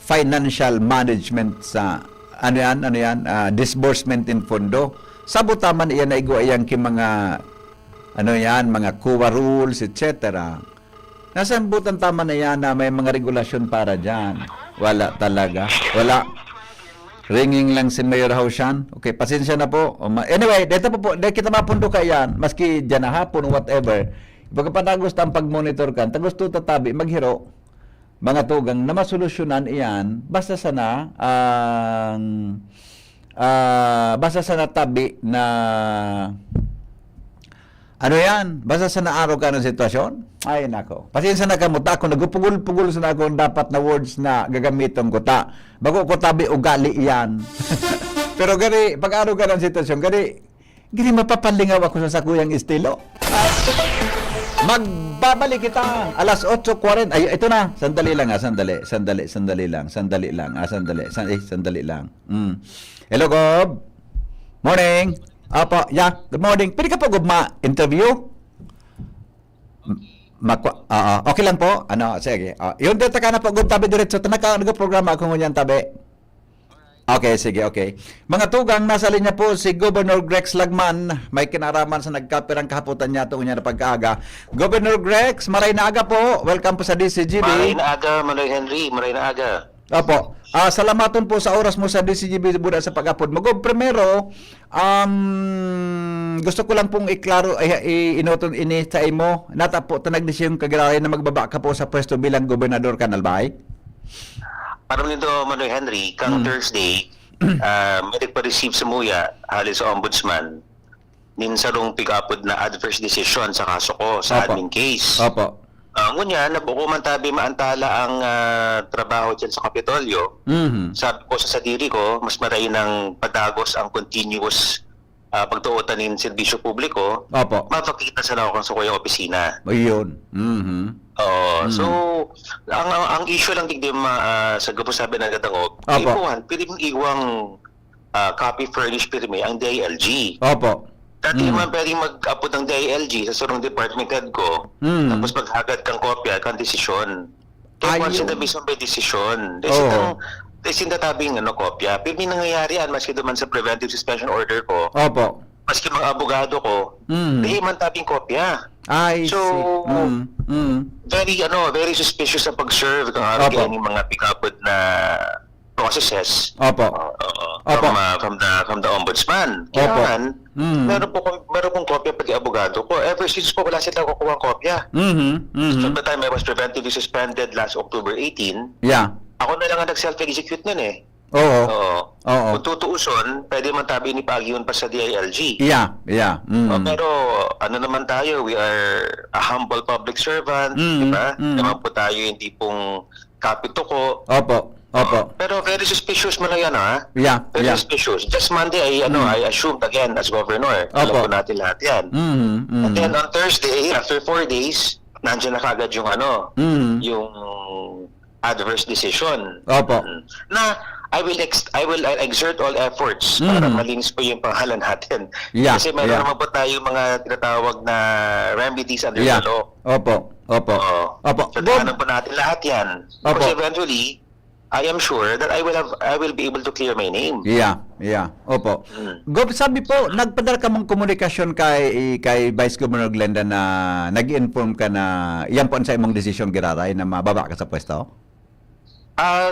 financial management sa, ano yan, ano yan, ah, disbursement in pondo. Sabot ta man iyan na igwa iyan ki mga, ano yan, mga COA rules, et cetera. Nasambutan ta man na yan na may mga regulasyon para dyan. Wala talaga. Wala. Ringing lang si Mayor Haushan. Okay, pasensya na po. O ma-, anyway, dito po po, dahil kita mapundo ka yan, maski dyan na hapon, whatever. Pagkapanagos ta ang pag-monitor kan, tagusto tatabi, maghiro, mga tugang na masolusyonan iyan, basta sana ang, ah, basta sana tabi na, ano yan, basta sana arog ka ng sitwasyon. Ay, nako. Pasensya na kamo, ta ako, nagupugol-pugol sana ako ang dapat na words na gagamiton ko, ta. Bago ko tabi, ugali yan. Pero gani, pag arog ka ng sitwasyon, gani, gani mapapalingaw ako sa sakuyang estilo. Magbabalik kita alas otso kwarenta. Ay, ito na. Sandali lang, ah, sandali, sandali, sandali lang, sandali lang, ah, sandali, san-, eh, sandali lang. Mm. Hello, Gob. Morning. Apo, yeah, good morning. Pwede ka po, Gob, ma-interview? M-, makwa-, ah, ah, okay lang po. Ano, sige. Ah, yun, dito ka na po, Gob, tabi diretso. Tanaka, nagprograma ako ngunyan, tabi. Okay, sige, okay. Mga tugang, nasa linya po si Governor Grex Lagman. May kinaraman sa nagkapirang kahapotan niya, tuon niya na pagkaaga. Governor Grex, maray na aga po. Welcome po sa D C G B. Maray na aga, Manoy Henry. Maray na aga. Opo. Ah, salamaton po sa oras mo sa D C G B Buda sa pag-apod mo. Gob, primero, um, gusto ko lang pong iklaro, ay, i-, inoton ini sa imo. Nata po, tanag di siyang kagiraray na magbaba ka po sa pwesto bilang gobernador kan Albay? Aram nindo, Manoy Henry, kang Hmm. Thursday, ah, may nagpa-receive sa muya, hali sa ombudsman, nin sarong pig-apod na adverse decision sa kaso ko, sa Opo. admin case. Opo. Ah, ngunyan, nabuko man tabi maantala ang, ah, trabaho dyan sa Kapitolyo. Mhm. Sabi ko sa sadiri ko, mas marayo nang padagos ang continuous, ah, pagtuotan nin serbisyo publiko. Opo. Mapakita sana ako sa kuyang opisina. Ayun. Mhm. Oo. Mhm. So, ang, ang, ang issue lang digdi ma-, ah, sa gabos sabi ng Gadangog, Opo. ipuhan, pwede mong iwang, ah, copy furnish pirmi ang D I L G. Opo. Dati Mm. man pwedeng mag-apod ang D I L G sa surong department head ko, Mm. tapos maghagad kang kopya, kang desisyon. Kaya Ayun. kung sinabi sa may desisyon, dahil Oo. sindang, dahil sinda tabing, ano, kopya. Pero may nangyayari yan, maski duman sa preventive suspension order ko, Opo. maski mga abogado ko, Mm. di man tabing kopya. I So, see. Mm. Mm. very, ano, very suspicious ang pag-serve kang Opo. arog kaya ning mga pig-apod na processes. Opo. Oo, oo. Opo. From, ah, from the, from the ombudsman. Opo. Kailangan, Mm. meron po kong, meron pong kopya pati abogado ko. Ever since po, wala sila kukuha kopya. Mhm, mhm. From the time I was preventively suspended last October eighteen, Yeah. ako na lang ang nag-self-execute nun eh. Oo. Oo. Oo. Kung tutuuson, pwede man tabi ni pag-iyon pa sa D I L G. Yeah, yeah. Mm. Oh, pero ano naman tayo, we are a humble public servant, Mm, di ba? mm. Naman po tayo yung tipong kapituko. Opo, opo. Pero very suspicious man na yan, ha? Yeah, Very yeah. suspicious. Just Monday, I, ano, Mm. I assumed again as governor. Alam Opo. po natin lahat yan. Mm, mm. And then on Thursday, after four days, nandiyan na kagad yung ano, Mm. yung adverse decision. Opo. Mm. Na, I will ex-, I will, uh, exert all efforts para Mm. malinis po yung pangalan natin. Yeah, Kasi meron yeah. naman po tayo mga tinatawag na remedies under Yeah. the law. Opo, opo. Oo. Opo. So, Gob- daanan po natin lahat yan. Opo. Because eventually, I am sure that I will have, I will be able to clear my name. Yeah, yeah. Opo. Mm. Gob, sabi po, nagpadala ka mong komunikasyon kay, kay Vice Governor Glenda na nag-inform ka na yan po ang sa imong desisyon, giraray, na mababa ka sa pwesto? Ah,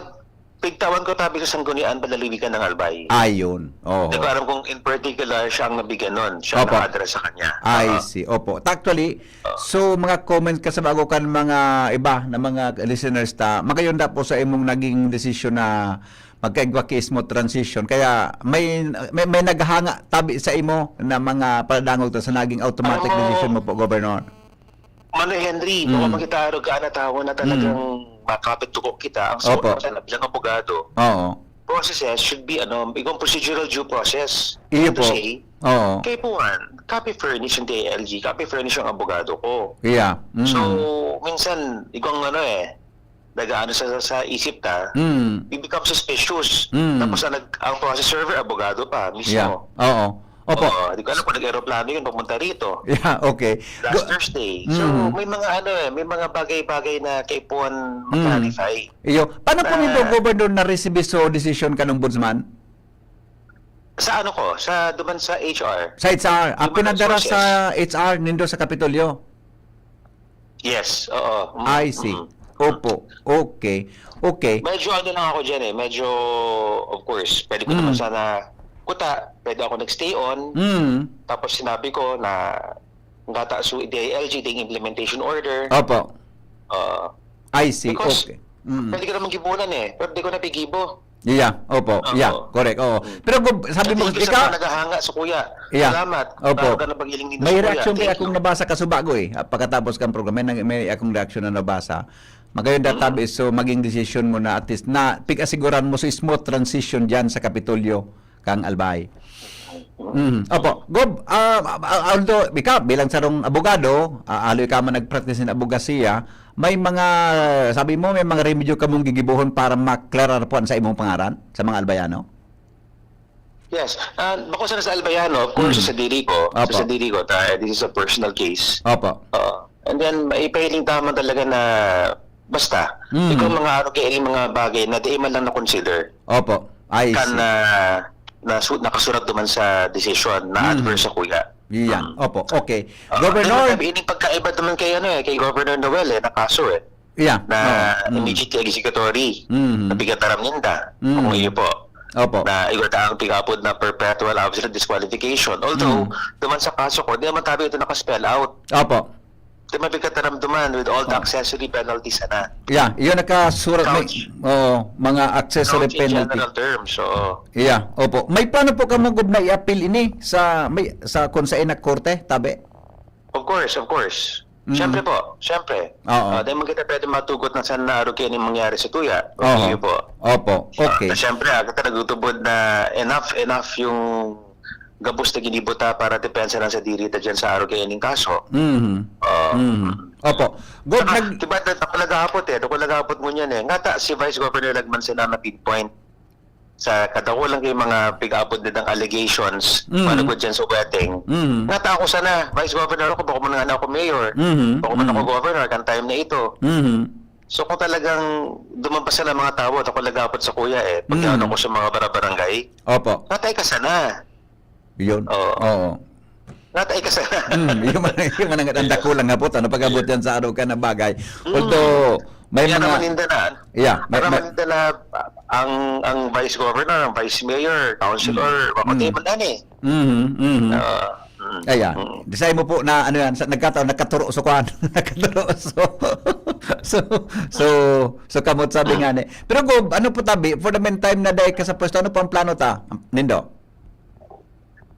Pigtawan ko tabi sa Sanggunian Panlalawigan ng Albay. Ayun. Oho. Hindi ko alam kung in particular siya ang nabigyan nun. Siya Opo. Naka-address sa kanya. I Oo. see. Opo. Actually, Oo. so mga comments ka sa bago kan mga iba na mga listeners ta, magayon da po sa imong naging desisyon na magkaigwa ki smooth transition. Kaya may may, may naghanga tabi sa imo na mga paladangog ta sa naging automatic Alam mo, decision mo po, Governor. Manoy Henry, Mm. baka makita arog ka na tawo na talagang makapit tuko kita. Ang Opo. sport na bilang abogado, Oo. processes should be, ano, igong procedural due process. Iyo To po. Say, Oo. kay Puan, copy furnish ang D I L G, copy furnish ang abogado ko. Yeah. Mm. So, minsan, igong ano eh, nagaano sa, sa isip ta, Mm. we become suspicious. Mm. Tapos ang, nag- ang process server, abogado pa mismo. Yeah. Oo. Opo. Oo, di ko alam kung nag-aeroplano yun papunta rito. Yeah, okay. Last Go- Thursday. So, Mm. may mga ano eh, may mga bagay-bagay na kaipuhan Mm. mag-clarify. Iyo, paano po Ah. nindo, Governor, na-receive so decision kan Ombudsman? Sa ano ko? Sa duman sa H R. Sa H R. Ah, Human pinadara Resources. Sa H R nindo sa Kapitolyo? Yes, oo. Mm, I see. mm. Opo. Okay. Okay. Medyo ano lang ako dyan eh. Medyo, of course, pwede ko Mm. naman sana kuta. Pwede ako nag-stay on. Mm. Tapos sinabi ko na ngata su D I L G, ding implementation order. Opo. Uh, I see. Because- Okay. Mm. Pwede ko naman gibunan eh. Pero di ko napigibo. Yeah, opo. Oo. Yeah, correct. Oo. Pero Gob, sabi mo, Hindi ko ikaw, sa naghahanga sa kuya. Yeah. Salamat. Opo. Araw ka na pag-iling dito May sa kuya. reaksyon kaya Thank akong you. Nabasa ka subago eh. Ah, pagkatapos kang programa, may, may akong reaksyon na nabasa. Magayon da tabi, so maging desisyon mo na at least na pig-asiguran mo sa smooth transition diyan sa Kapitolyo kang Albay. Mm. Opo. Gob, ah, ah, although ikaw bilang sarong abogado, ah, aloy ka man nagpractice ng abogasiya, may mga, sabi mo, may mga remedyo kamong gigibohon para maklarar po sa imong pangaran sa mga Albayano? Yes. Ah, bako sana sa Albayano, of course, Mm. sa diri ko. Opo. Sa diri ko, ta, this is a personal case. Opo. Oo. And then, maipahiling taman talaga na basta, Mm. ikaw mga ano, kaya yung mga bagay na di man lang na-consider. Opo. I Kan see. na, na su- nakasurat naman sa decision na Mm. adverse sa kuya. Iyan. Mm. Opo. Okay. Ah, Governor. Then, sabi, ining pagkaiba naman kay, ano, eh, kay Governor Noel, eh, na kaso, eh. Yeah. Na Oo. Mm. immediately executory. Mm. Na pigataram ninda. Mm. Kung iyo po. Opo. Na igwa ta ang pigapod na perpetual absolute disqualification. Although, Mm. duman sa kaso ko, di naman tabi ito naka-spell out. Opo. Di mabigat na ramdaman with all the Oh. accessory penalties na. Yeah, iyon nakasurat may Couch. oh, mga accessory Couch in penalty. General terms, oo. Yeah, opo. May plano po kamo Gob na i-appeal ini sa may sa kung sa inak korte, tabi? Of course, of course. Mm. Siyempre po, siyempre. Oo. Ah, dahil man kita pwede matugot na saan na arukin yung mangyari sa tuya. Oho. Iyo po. Opo. Okay. Ah, siyempre, ah, kita nagtutubod na enough, enough yung gabos na ginibo ta para depensa lang sa diri ta dyan sa arukin yung kaso. Mhm. Ah, Mhm. Opo. Gob, Saka, nag- diba, ako nagahapot eh. Ako nagahapot ngunyan eh. Ngata si Vice Governor Lagman sana na-pinpoint sa kadakulang kay mga pig-apod nitang allegations, Mm. manugod dyan sa wedding. Mhm. Ngata ako sana, Vice Governor ako, bako man nga ako mayor. Mhm. Bako man ako Mhm. governor, kan time na ito. Mhm. So kung talagang dumampas na mga tao, ako nagahapot sa kuya eh. Pag Mm. ako sa mga barabarangay, Opo. natay ka sana. Yun. Oo. Oo. Natay ka sana. Mm, yung mga, yung mga ang dakulang nga po, ano, pag-abot yan sa araw ka na bagay. Mm. Although, may Kaya mga... naman hindi na. Yeah, may, Para may, man hindi na ang, ang vice governor, ang vice mayor, councilor, Mm. whatever Mm. na eh. Mhm, mhm. Ah, mm, Ayan. mm. Disay mo po na ano yan, sa, nagkataon, nagkaturo so kwan. Nagkaturo so. So, so, so kamot sabi nga ni. Pero Gob, ano po tabi, for the meantime na dahil ka sa pwesto, ano po ang plano ta, Nindo?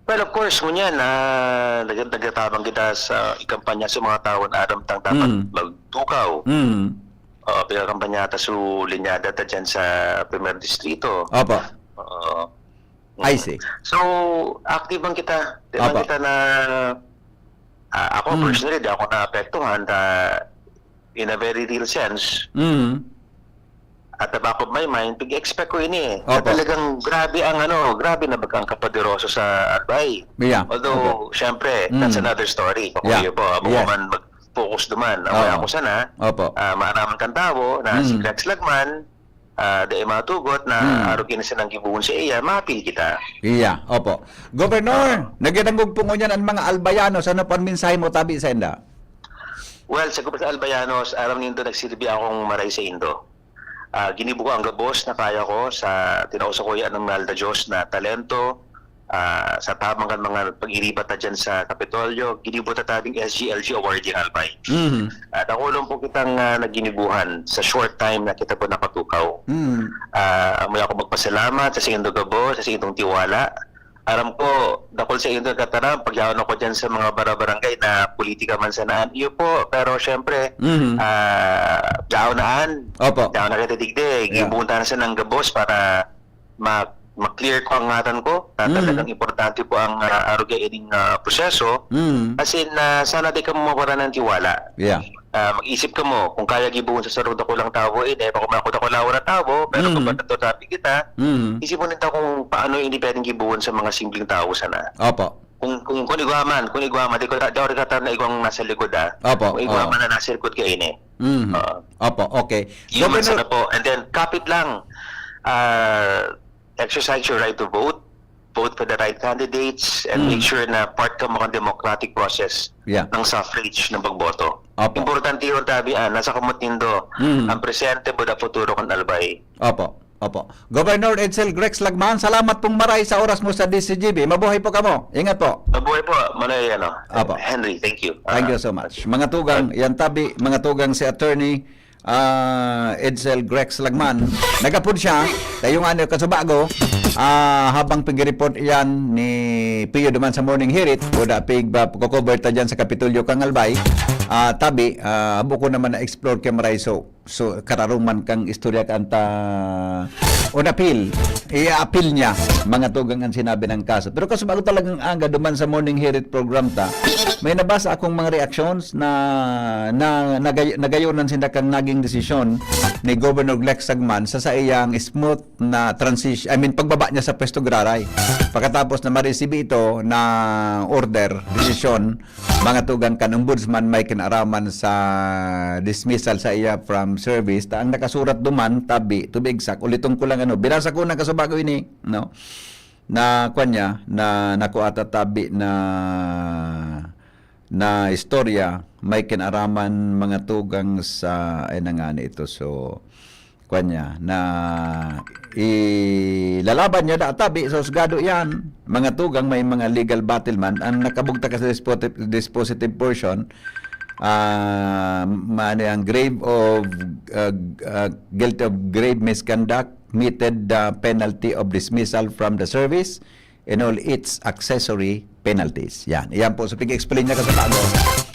Well, of course, ngunyan, ah, nag- nagtatabang kita sa ikampanya sa mga tao na aram tang dapat Mm. magtukaw. Mm. Uh, pinakampanya ta su linyada ta dyan sa Primer Distrito. Opo. Oo. I see. So, active man kita. Di man Opo. kita na, ah, ako Mm. personally, di ako naapektuhan na in a very real sense. Mm. At the back of my mind, pag-expect ko ini eh. Na Opo. Talagang grabe ang ano, grabe na baga ang kapoderoso sa Albay. Yeah. Although, Opo. syempre, Mm. that's another story. Kung Yeah. iyo po, ako Yes. man mag-focus duman. Oo. Ang ako sana, Opo. ah, maaraman kan tawo na Mm. si Rex Lagman, ah, dahil matugot na Mm. arukin na silang gibuhon sa iya, mapil kita. Iya, opo. Governor, nagdadangog po ngunyan ang mga Albayanos. Ano po ang mensahe mo tabi sa inda? Well, sa Kupres Albayanos, aram nindo nagsirbi akong maray sa indo. Ah, ginibo ko ang gabos na kaya ko sa tinao sakuya nin mahal na Diyos na talento, ah, sa tabang kan mga pag-iriba ta diyan sa Kapitolyo, ginibo ta tabing S G L G awardee ang Albay. Mhm. Ah, dakul po kitang, ah, naginibuhan sa short time na kita po nakatukaw. Mm. Ah, amo ako magpasalamat sa saindong gabos, sa saindong tiwala. Aram ko, dakul sa inyo kataram, pag yaon ako dyan sa mga barabarangay na politika man sanaan. Iyo po, pero syempre, Mhm. ah, yaon na an. Opo. Yaon na kita digdi. Yeah. Gibunta na sa nang gabos para ma-, ma-clear ko ang ngatan ko na Mm. talagang importante po ang, ah, arog ining, ah, proseso. Mm. As in, ah, sana di ka mawawala ng tiwala. Yeah. Ah, mag-isip kamo, kung kaya gibohon sa sarong dakulang tawo ini, bako man ako dakulaon na tawo, pero Mm. gobernador sabi kita, Mm. isipon ninda kung paano ini pwedeng gibohon sa mga simpleng tawo sana. Opo. Kung, kung, kung igwa man, kung igwa man, di ko ta-, di ako nagkataon na igwang nasa likod, ah. Opo, Kung igwa oo. man na nasa likod kaini. Mhm. Oo. Opo, okay. Yun man Governor sana po. And then, kapit lang, ah, exercise your right to vote, vote for the right candidates, and Mm. make sure na part ka mo ng democratic process Yeah. ng suffrage ng pagboto. Opo. Importante yun, tabi, ah, nasa kamot nindo, Mm. ang presente, buda, futuro kan Albay. Opo, opo. Governor Edsel Grex Lagman, salamat pong maray sa oras mo sa D C G B. Mabuhay po kamo. Ingat po. Mabuhay po, Manoy, ano, Opo. Henry, thank you. Thank you Ah, so much. Mga tugang, yan tabi, mga tugang si attorney, ah, Edsel Grex Lagman. Nagapod siya, kayo nga niyo kasubago, ah, habang pig-report yan ni Pio duman sa Morning Hirit, o da pig, ah, cover ta dyan sa Kapitolyo Kangalbay, ah, tabi, ah, buko naman na-explore kay Maray. So, so, kararuman kang istorya kan ta on appeal. I-appeal niya, mga tugang ang sinabi ng kaso. Pero kasubago talagang aga, duman sa Morning Hirit program ta, may nabasa akong mga reactions na, na nagay-, nagayonan sinda kang naging desisyon ni Governor Glex Sagman sa saiyang smooth na transition, I mean, pagbaba niya sa pwesto giraray. Pagkatapos na ma-receive ito na order, desisyon, mga tugang kan Ombudsman may kinaraman sa dismissal sa iya from service, ta ang nakasurat duman, tabi, to be exact, uliton ko lang ano, binasa ko na kasubago ini, no? Na, kwan niya, na nakuha ta tabi na, na istorya, may kinaraman mga tugang sa, ay na nga ni ito, so, kwan niya, na ilalaban niya da tabi sa husgado yan. Mga tugang, may mga legal battle man. Ang nakabugtak sa dispositive, dispositive portion, ah, maano yan, grave of, ah, ah, guilty of grave misconduct, meted the penalty of dismissal from the service and all its accessory penalties. Yan. Yan po. So, pig-explain niya kasi bago,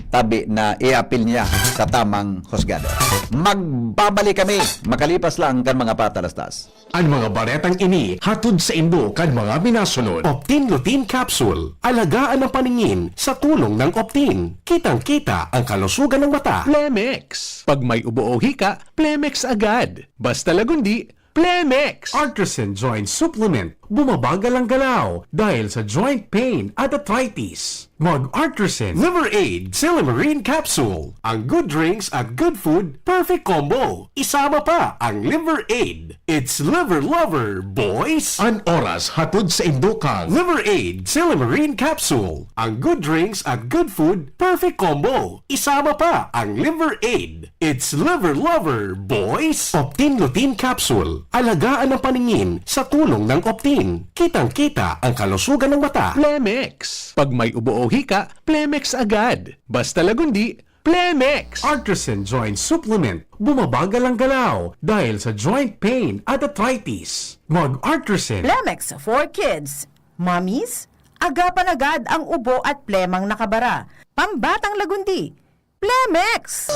tabi na i-appeal niya sa tamang husgado. Magbabalik kami makalipas lang kan mga patalastas. Ang mga baretang ini hatod saindo kan mga minasunod. Optin Lutein Capsule. Alagaan ang paningin sa tulong ng Optin. Kitang-kita ang kalusugan ng mata. Plemex. Pag may ubo o hika, Plemex agad. Basta Lagundi, Plemex. Artresin Joint Supplement. Bumabagal ang galaw dahil sa joint pain at arthritis. Mag Artresin Liver Aid Silymarin Capsule. Ang good drinks at good food, perfect combo. Isama pa ang Liver Aid. It's Liver Lover, boys! An oras hatod saindo kan Liver Aid Silymarin Capsule. Ang good drinks at good food, perfect combo. Isama pa ang Liver Aid. It's Liver Lover, boys! Optin Lutein Capsule. Alagaan ang paningin sa tulong ng Optin. Kitang-kita ang kalusugan ng mata. Plemex. Pag may ubo o hika, Plemex agad. Basta Lagundi, Plemex. Artresin Joint Supplement. Bumabagal ang galaw dahil sa joint pain at arthritis. Mag Artresin. Plemex for kids. Mommies, agapan agad ang ubo at plemang nakabara. Pambatang Lagundi, Plemex!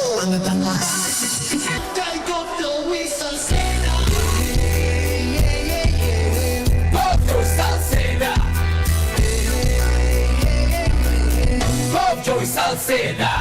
Bob Joy Salceda. Bob Joy Salceda.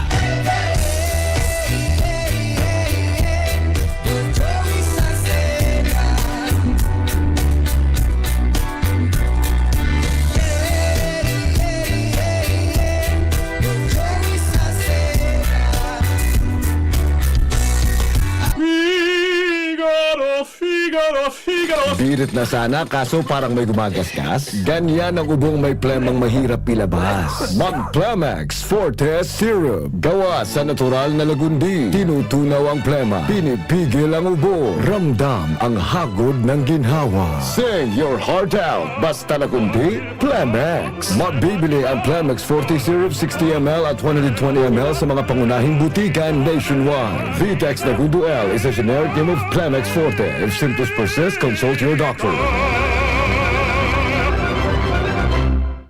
Birit na sana, kaso parang may gumagasgas. Ganyan ang ubong may plemang mahirap ilabas. Mag Plemex Forte Syrup. Gawa sa natural na lagundi. Tinutunaw ang plema. Pinipigil ang ubo. Ramdam ang hagod ng ginhawa. Sing your heart out. Basta lagundi, Plemex. Mabibili ang Plemex Forte Syrup sixty M L at one hundred twenty M L sa mga pangunahing butikan nationwide. Vitex Nagundo L is a generic name of Plemex Forte. If symptoms persist, consult your doctor.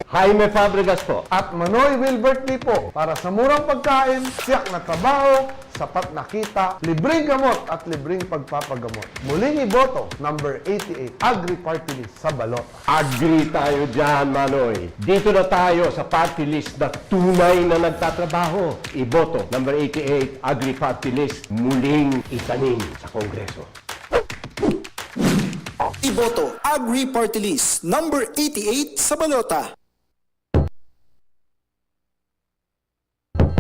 Jaime Fabregas po. At Manoy Wilbert Lipo, para sa murang pagkain, siyak na trabaho, sapat na kita, libreng gamot at libreng pagpapagamot. Muling iboto, number eighty-eight, Agri Party List sa balota. Agree tayo dyan, Manoy. Dito na tayo sa party list na tunay na nagtatrabaho. Iboto, number eighty-eight, Agri Party List, muling itanim sa Kongreso. Iboto, Agri Party List, number eighty-eight sa balota.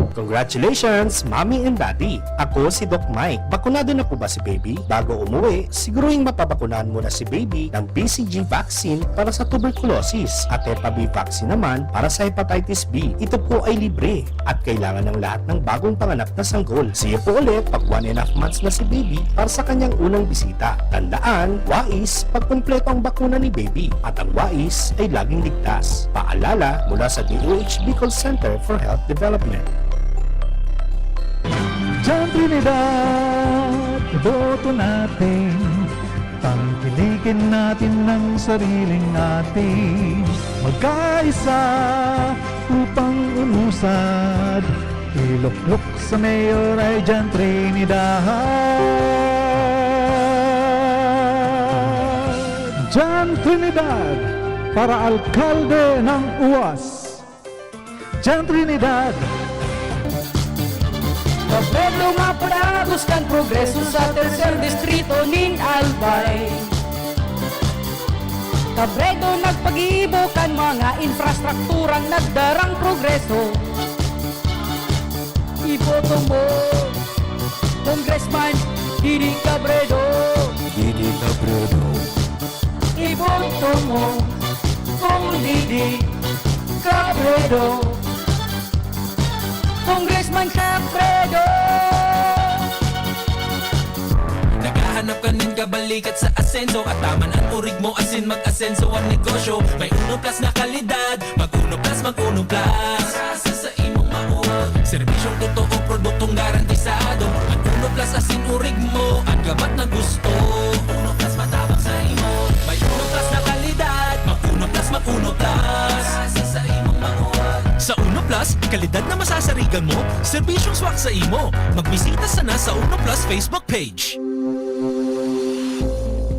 Congratulations, Mommy and Daddy! Ako si Doc Mike. Bakunado na po ba si Baby? Bago umuwi, siguruhing mapabakunahan muna si Baby ng B C G vaccine para sa tuberculosis at Hepatitis B vaccine naman para sa Hepatitis B. Ito po ay libre at kailangan ng lahat ng bagong panganak na sanggol. See you po ulit pag one and a half months na si Baby para sa kanyang unang bisita. Tandaan, wais pag kumpleto ang bakuna ni Baby at ang wais ay laging ligtas. Paalala mula sa D O H Bicol Center for Health Development. Diyan Trinidad, iboto natin. Tangkilikin natin ang sariling atin. Magkaisa upang umusad. Iluklok sa mayor ay Diyan Trinidad. Diyan Trinidad, para alkalde ng U A S. Diyan Trinidad. Kabredo nga padagos kan progreso sa tercer distrito nin Albay. Kabredo nagpagibo kan mga infrastrukturang nagdarang progreso. Iboto mo, Congressman Didi Cabredo. Didi Cabredo. Iboto mo, Cong Didi Cabredo. Congressman Cabredo. Naghahanap ka nin kabalikat sa asenso. Ataman an urig mo asin mag-asenso an negosyo. May uno plus na kalidad. Mag uno plus, mag uno plus. Sa, sa, sa imong mauwag. Serbisyong totoo, produktong garantisado. Mag uno plus asin urig mo. An gabat na gusto. Uno plus matabang sa imo. May uno plus na kalidad. Mag uno plus, mag uno plus. Sa, sa imong mauwag. Sa uno plus, kalidad na masasarigan mo, serbisyong swak sa imo. Magbisita sana sa uno plus Facebook page.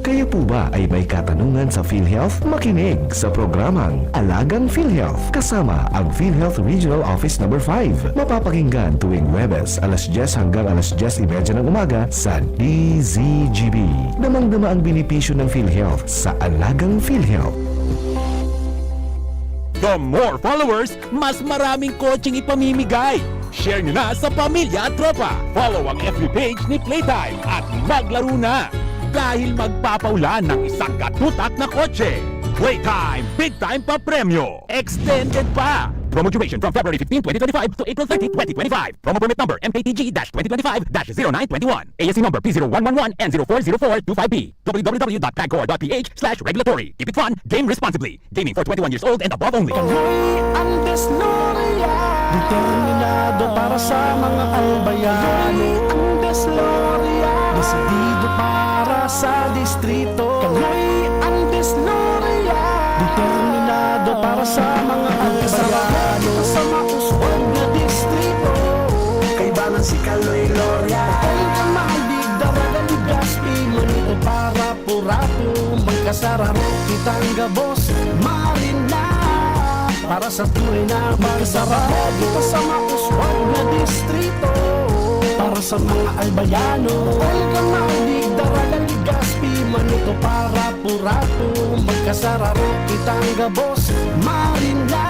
Kayo po ba ay may katanungan sa PhilHealth? Makinig sa programang Alagang PhilHealth kasama ang PhilHealth Regional Office Number five. Mapapakinggan tuwing Huwebes, alas dyes hanggang alas dyes y media ng umaga sa D Z G B. Damang-dama ang benepisyo ng PhilHealth sa Alagang PhilHealth. The more followers, mas maraming kotseng ipamimigay. Share nyo na sa pamilya at tropa. Follow ang F B page ni Playtime at maglaro na! Dahil magpapaulan ng isang katutak na kotse. Playtime, big time pa premyo! Extended pa! Promo duration from February fifteen, twenty twenty-five to April thirty, twenty twenty-five. Promo permit number M K T G dash twenty twenty-five dash zero nine twenty-one. A S C number P zero one one one N zero four zero four two five B. W W W dot pagcor dot P H slash regulatory. Keep it fun, game responsibly. Gaming for twenty-one years old and above only. Kami ang Desloria. Determinado para sa mga albayano. Kami ang Desloria. Desidido para sa distrito. Kami ang Desloria. Determinado para sa mga albayano. Sa mauswag na distrito. Kaibanan si Kaloy Loria. Kung ka maandig, daraga, ligas, pimanito para Purato, magkasararo kitang gabos, marina. Para sa tunay na magsararo kita sa mauswag na distrito. Para sa mga albayano, Olga, Madig, Daraga, Legazpi, Manito, para Purato, magkasararo kitang gabos, marina.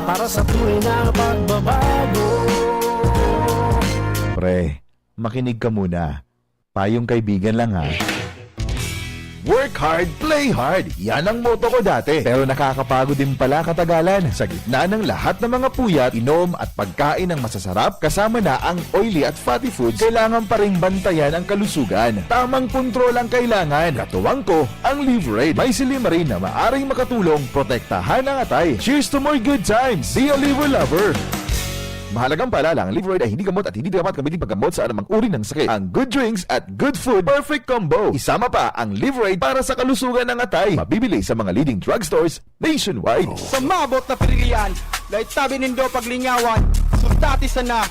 Para sa tunay na pagbabago. Pre, makinig ka muna. Payong kaibigan lang ha. Work hard, play hard. Yan ang motto ko dati. Pero nakakapagod din pala katagalan. Sa gitna ng lahat ng mga puyat, inom at pagkain ng masasarap, kasama na ang oily at fatty foods, kailangan pa ring bantayan ang kalusugan. Tamang kontrol ang kailangan. Katuwang ko, ang Liverade. May silymarin na maaring makatulong protektahan ang atay. Cheers to more good times! Be a Liver Lover! Mahalagang paalala, ang Liverade ay hindi gamot at hindi dapat gamitin paggamot sa anumang uri ng sakit. Ang good drinks at good food, perfect combo. Isama pa ang Liverade para sa kalusugan ng atay. Mabibili sa mga leading drugstores nationwide. Sa mabot na pinilian, naitabi nindo paglingawan, sultati sana,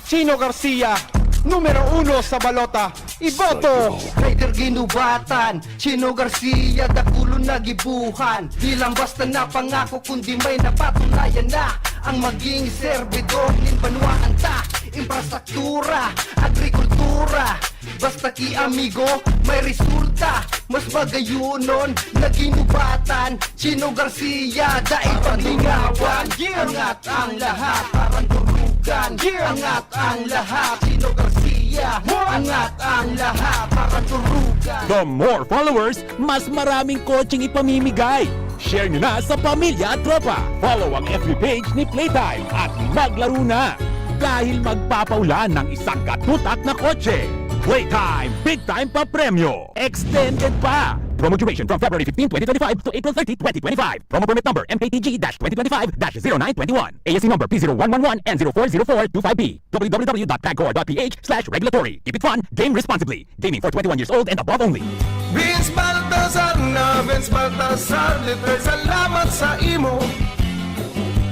Chino Garcia, numero uno sa balota. Iboto! Rider ginubatan, Chino Garcia, dakulon na gibuhan. Di lang basta napangako, kundi may napatunayan na. Ang maging serbidor nin banwaan ta, infrastruktura, agrikultura. Basta ki amigo, may resulta. Mas magayunon na ginubatan. Chino Garcia, dai paglingawan. Angat ang lahat, parang durugan. Angat ang lahat, Chino Garcia. Angat ang lahat, parang durugan. The more followers, mas maraming kotseng ipamimigay. Share nyo na sa pamilya at tropa. Follow ang F B page ni Playtime at maglaro na. Dahil magpapaulan ng isang katutak na kotse. Playtime, big time pa premyo. Extended pa. Promo duration from February fifteen, twenty twenty-five to April thirty, twenty twenty-five. Promo permit number M K T G dash twenty twenty-five dash zero nine twenty-one. A S C number P zero one one one N zero four zero four two five B. W W W dot pagcor dot P H slash regulatory. Keep it fun, game responsibly. Gaming for twenty-one years old and above only. Vince Baltazar na, Vince Baltazar, literal salamat sa imo.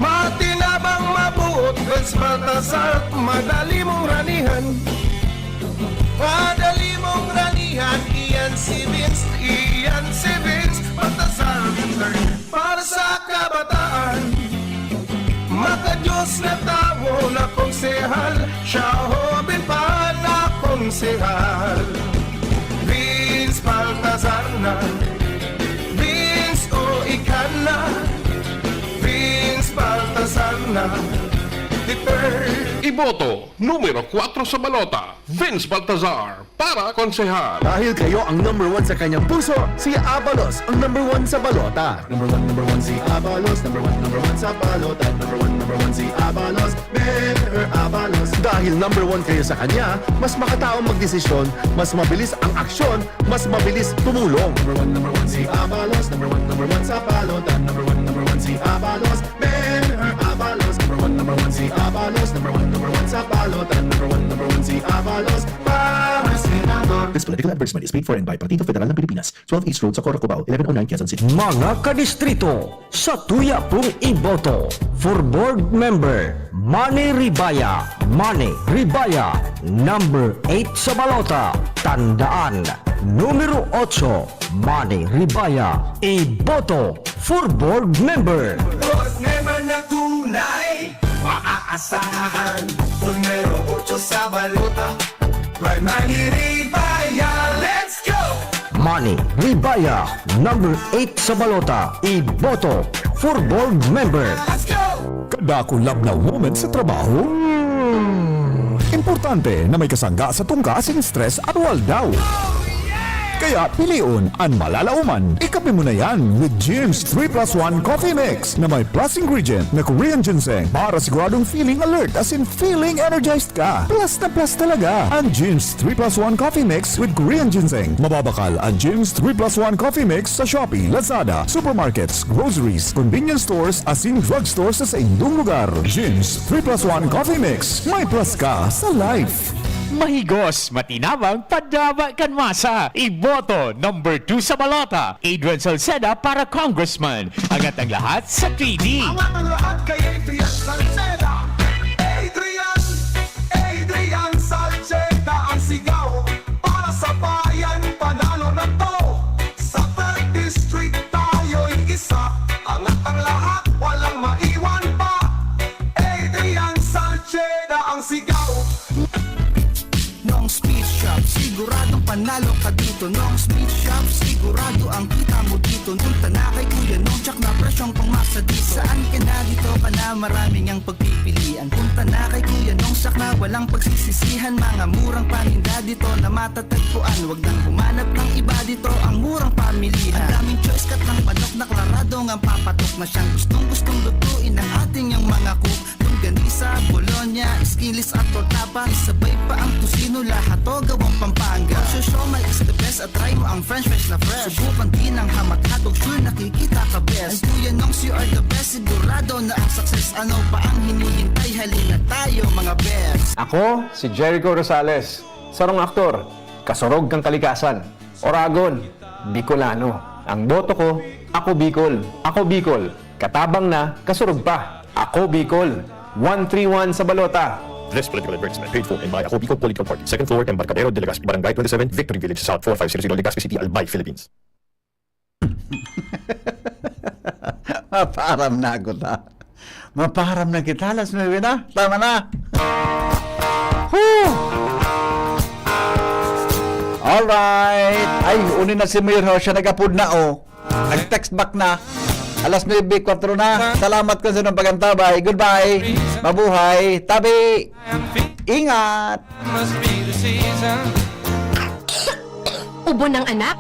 Matinabang mabuot, Vince Baltazar, madali mong ranihan. Madali mong ranihan, iyan si Vince, iyan si Vince Baltazar, literal para sa kabataan. Maka-Diyos na tawo na konsehal, siya hoben pa na konsehal. Vince Baltazar na, Vince o ika na, Vince Baltazar na, the third. Iboto, numero kwatro sa balota, Vince Baltazar, para konsehal. Dahil kayo ang number one sa kanyang puso, si Abalos ang number one sa balota. Number one, number one si Abalos, number one, number one sa balota. Number one, number one si Abalos, Mayor Abalos. Dahil number one kayo sa kanya, mas makataong magdesisyon, mas mabilis ang aksyon, mas mabilis tumulong. Number one, number one si Abalos, number one, number one sa balota. Number one, number one si Abalos, Mayor Abalos. Number one, number one si Abalos, number one, number one sa balota. Number one, number one si Abalos, para senador. This political advertisement is paid for and by Partido Federal ng Pilipinas, twelve East Road, Socorro, Cubao, eleven oh nine, Quezon City. Mga kadistrito, sa tuya pong iboto, for board member, Manny Ribaya. Manny Ribaya, number eight sa balota. Tandaan, numero otso, Manny Ribaya. Iboto for board member. Board member na tunay, maaasahan. Numero otso sa balota, by Manny Ribaya. Let's go! Manny Ribaya, number eight sa balota. Iboto for board member. Let's go! Kada kulab na moment sa trabaho, hmm, importante na may kasangga sa tungka asin stress aroaldaw. Kaya pilion an malalaoman. Ikape mo na yan with Jim's three plus one Coffee Mix na may plus ingredient na Korean ginseng para siguradong feeling alert asin feeling energized ka. Plus na plus talaga ang Jim's three plus one Coffee Mix with Korean ginseng. Mababakal ang Jim's three plus one Coffee Mix sa Shopee, Lazada, supermarkets, groceries, convenience stores asin drugstore sa saindong lugar. Jim's three plus one Coffee Mix. May plus ka sa life. Mahigos, matinabang, padaba kan masa. Iboto number two sa balota, Adrian Salceda para congressman. Angat ang lahat sa three D. Angat ang lahat kay Adrian Salceda. Adrian, Adrian Salceda ang sigaw para sa bayan. Panalo na to sa third district, tayo'y isa. Angat ang lahat, walang maiwan pa. Adrian Salceda ang sigaw. Nong's Meat Shop, siguradong panalo ka dito. Nong's Meat Shop, sigurado ang kita mo dito. Punta na kay Kuya Nong, tsak na presyong pangmasa dito. Saan ka na, dito ka na, maraming ang pagpipilian. Punta na kay Kuya Nong, tsak na walang pagsisisihan. Mga murang paninda dito na matatagpuan. Wag nang humanap ng iba. Ito ang murang pamilihan. Ang daming choice, kat ng manok na klarado ngang papatok na siyang gustong-gustong lutuin ng ating yang mga cook. Longganisa, bologna, skinless at tortapa. Sabay pa ang tocino, lahat to gawang Pampanga. Ang siomai is the best at try mo ang french fries na fresh. Subukan din ang hamat hotdog, sure nakikita ka best. Ang Kuya Nongs, you are the best, sigurado na ang success. Ano pa ang hinihintay? Halina tayo, mga best. Ako si Jericho Rosales, sarong aktor, kasurog kan kalikasan, Oragon, Bicolano. Ang boto ko, Ako Bicol. Ako Bicol, katabang na, kasurog pa. Ako Bicol, one three one sa balota. This political advertisement paid for and by Ako Bicol Political Party, second floor, Embarcadero de Legazpi, Barangay twenty-seven, Victory Village, South four five zero zero, Legazpi City, Albay, Philippines. Maparam na ako ta. Maparam na kita, alas nuebe na. Tama na. Whew! Alright. Ay, uni na si Mayor ho. Siya nag-apod na, oh. Nag-text back na. Alas nuebe, kwatro na. Salamat kan sa inyong pag-antabay. Goodbye. Mabuhay. Tabi. Ingat. Ubo ng anak?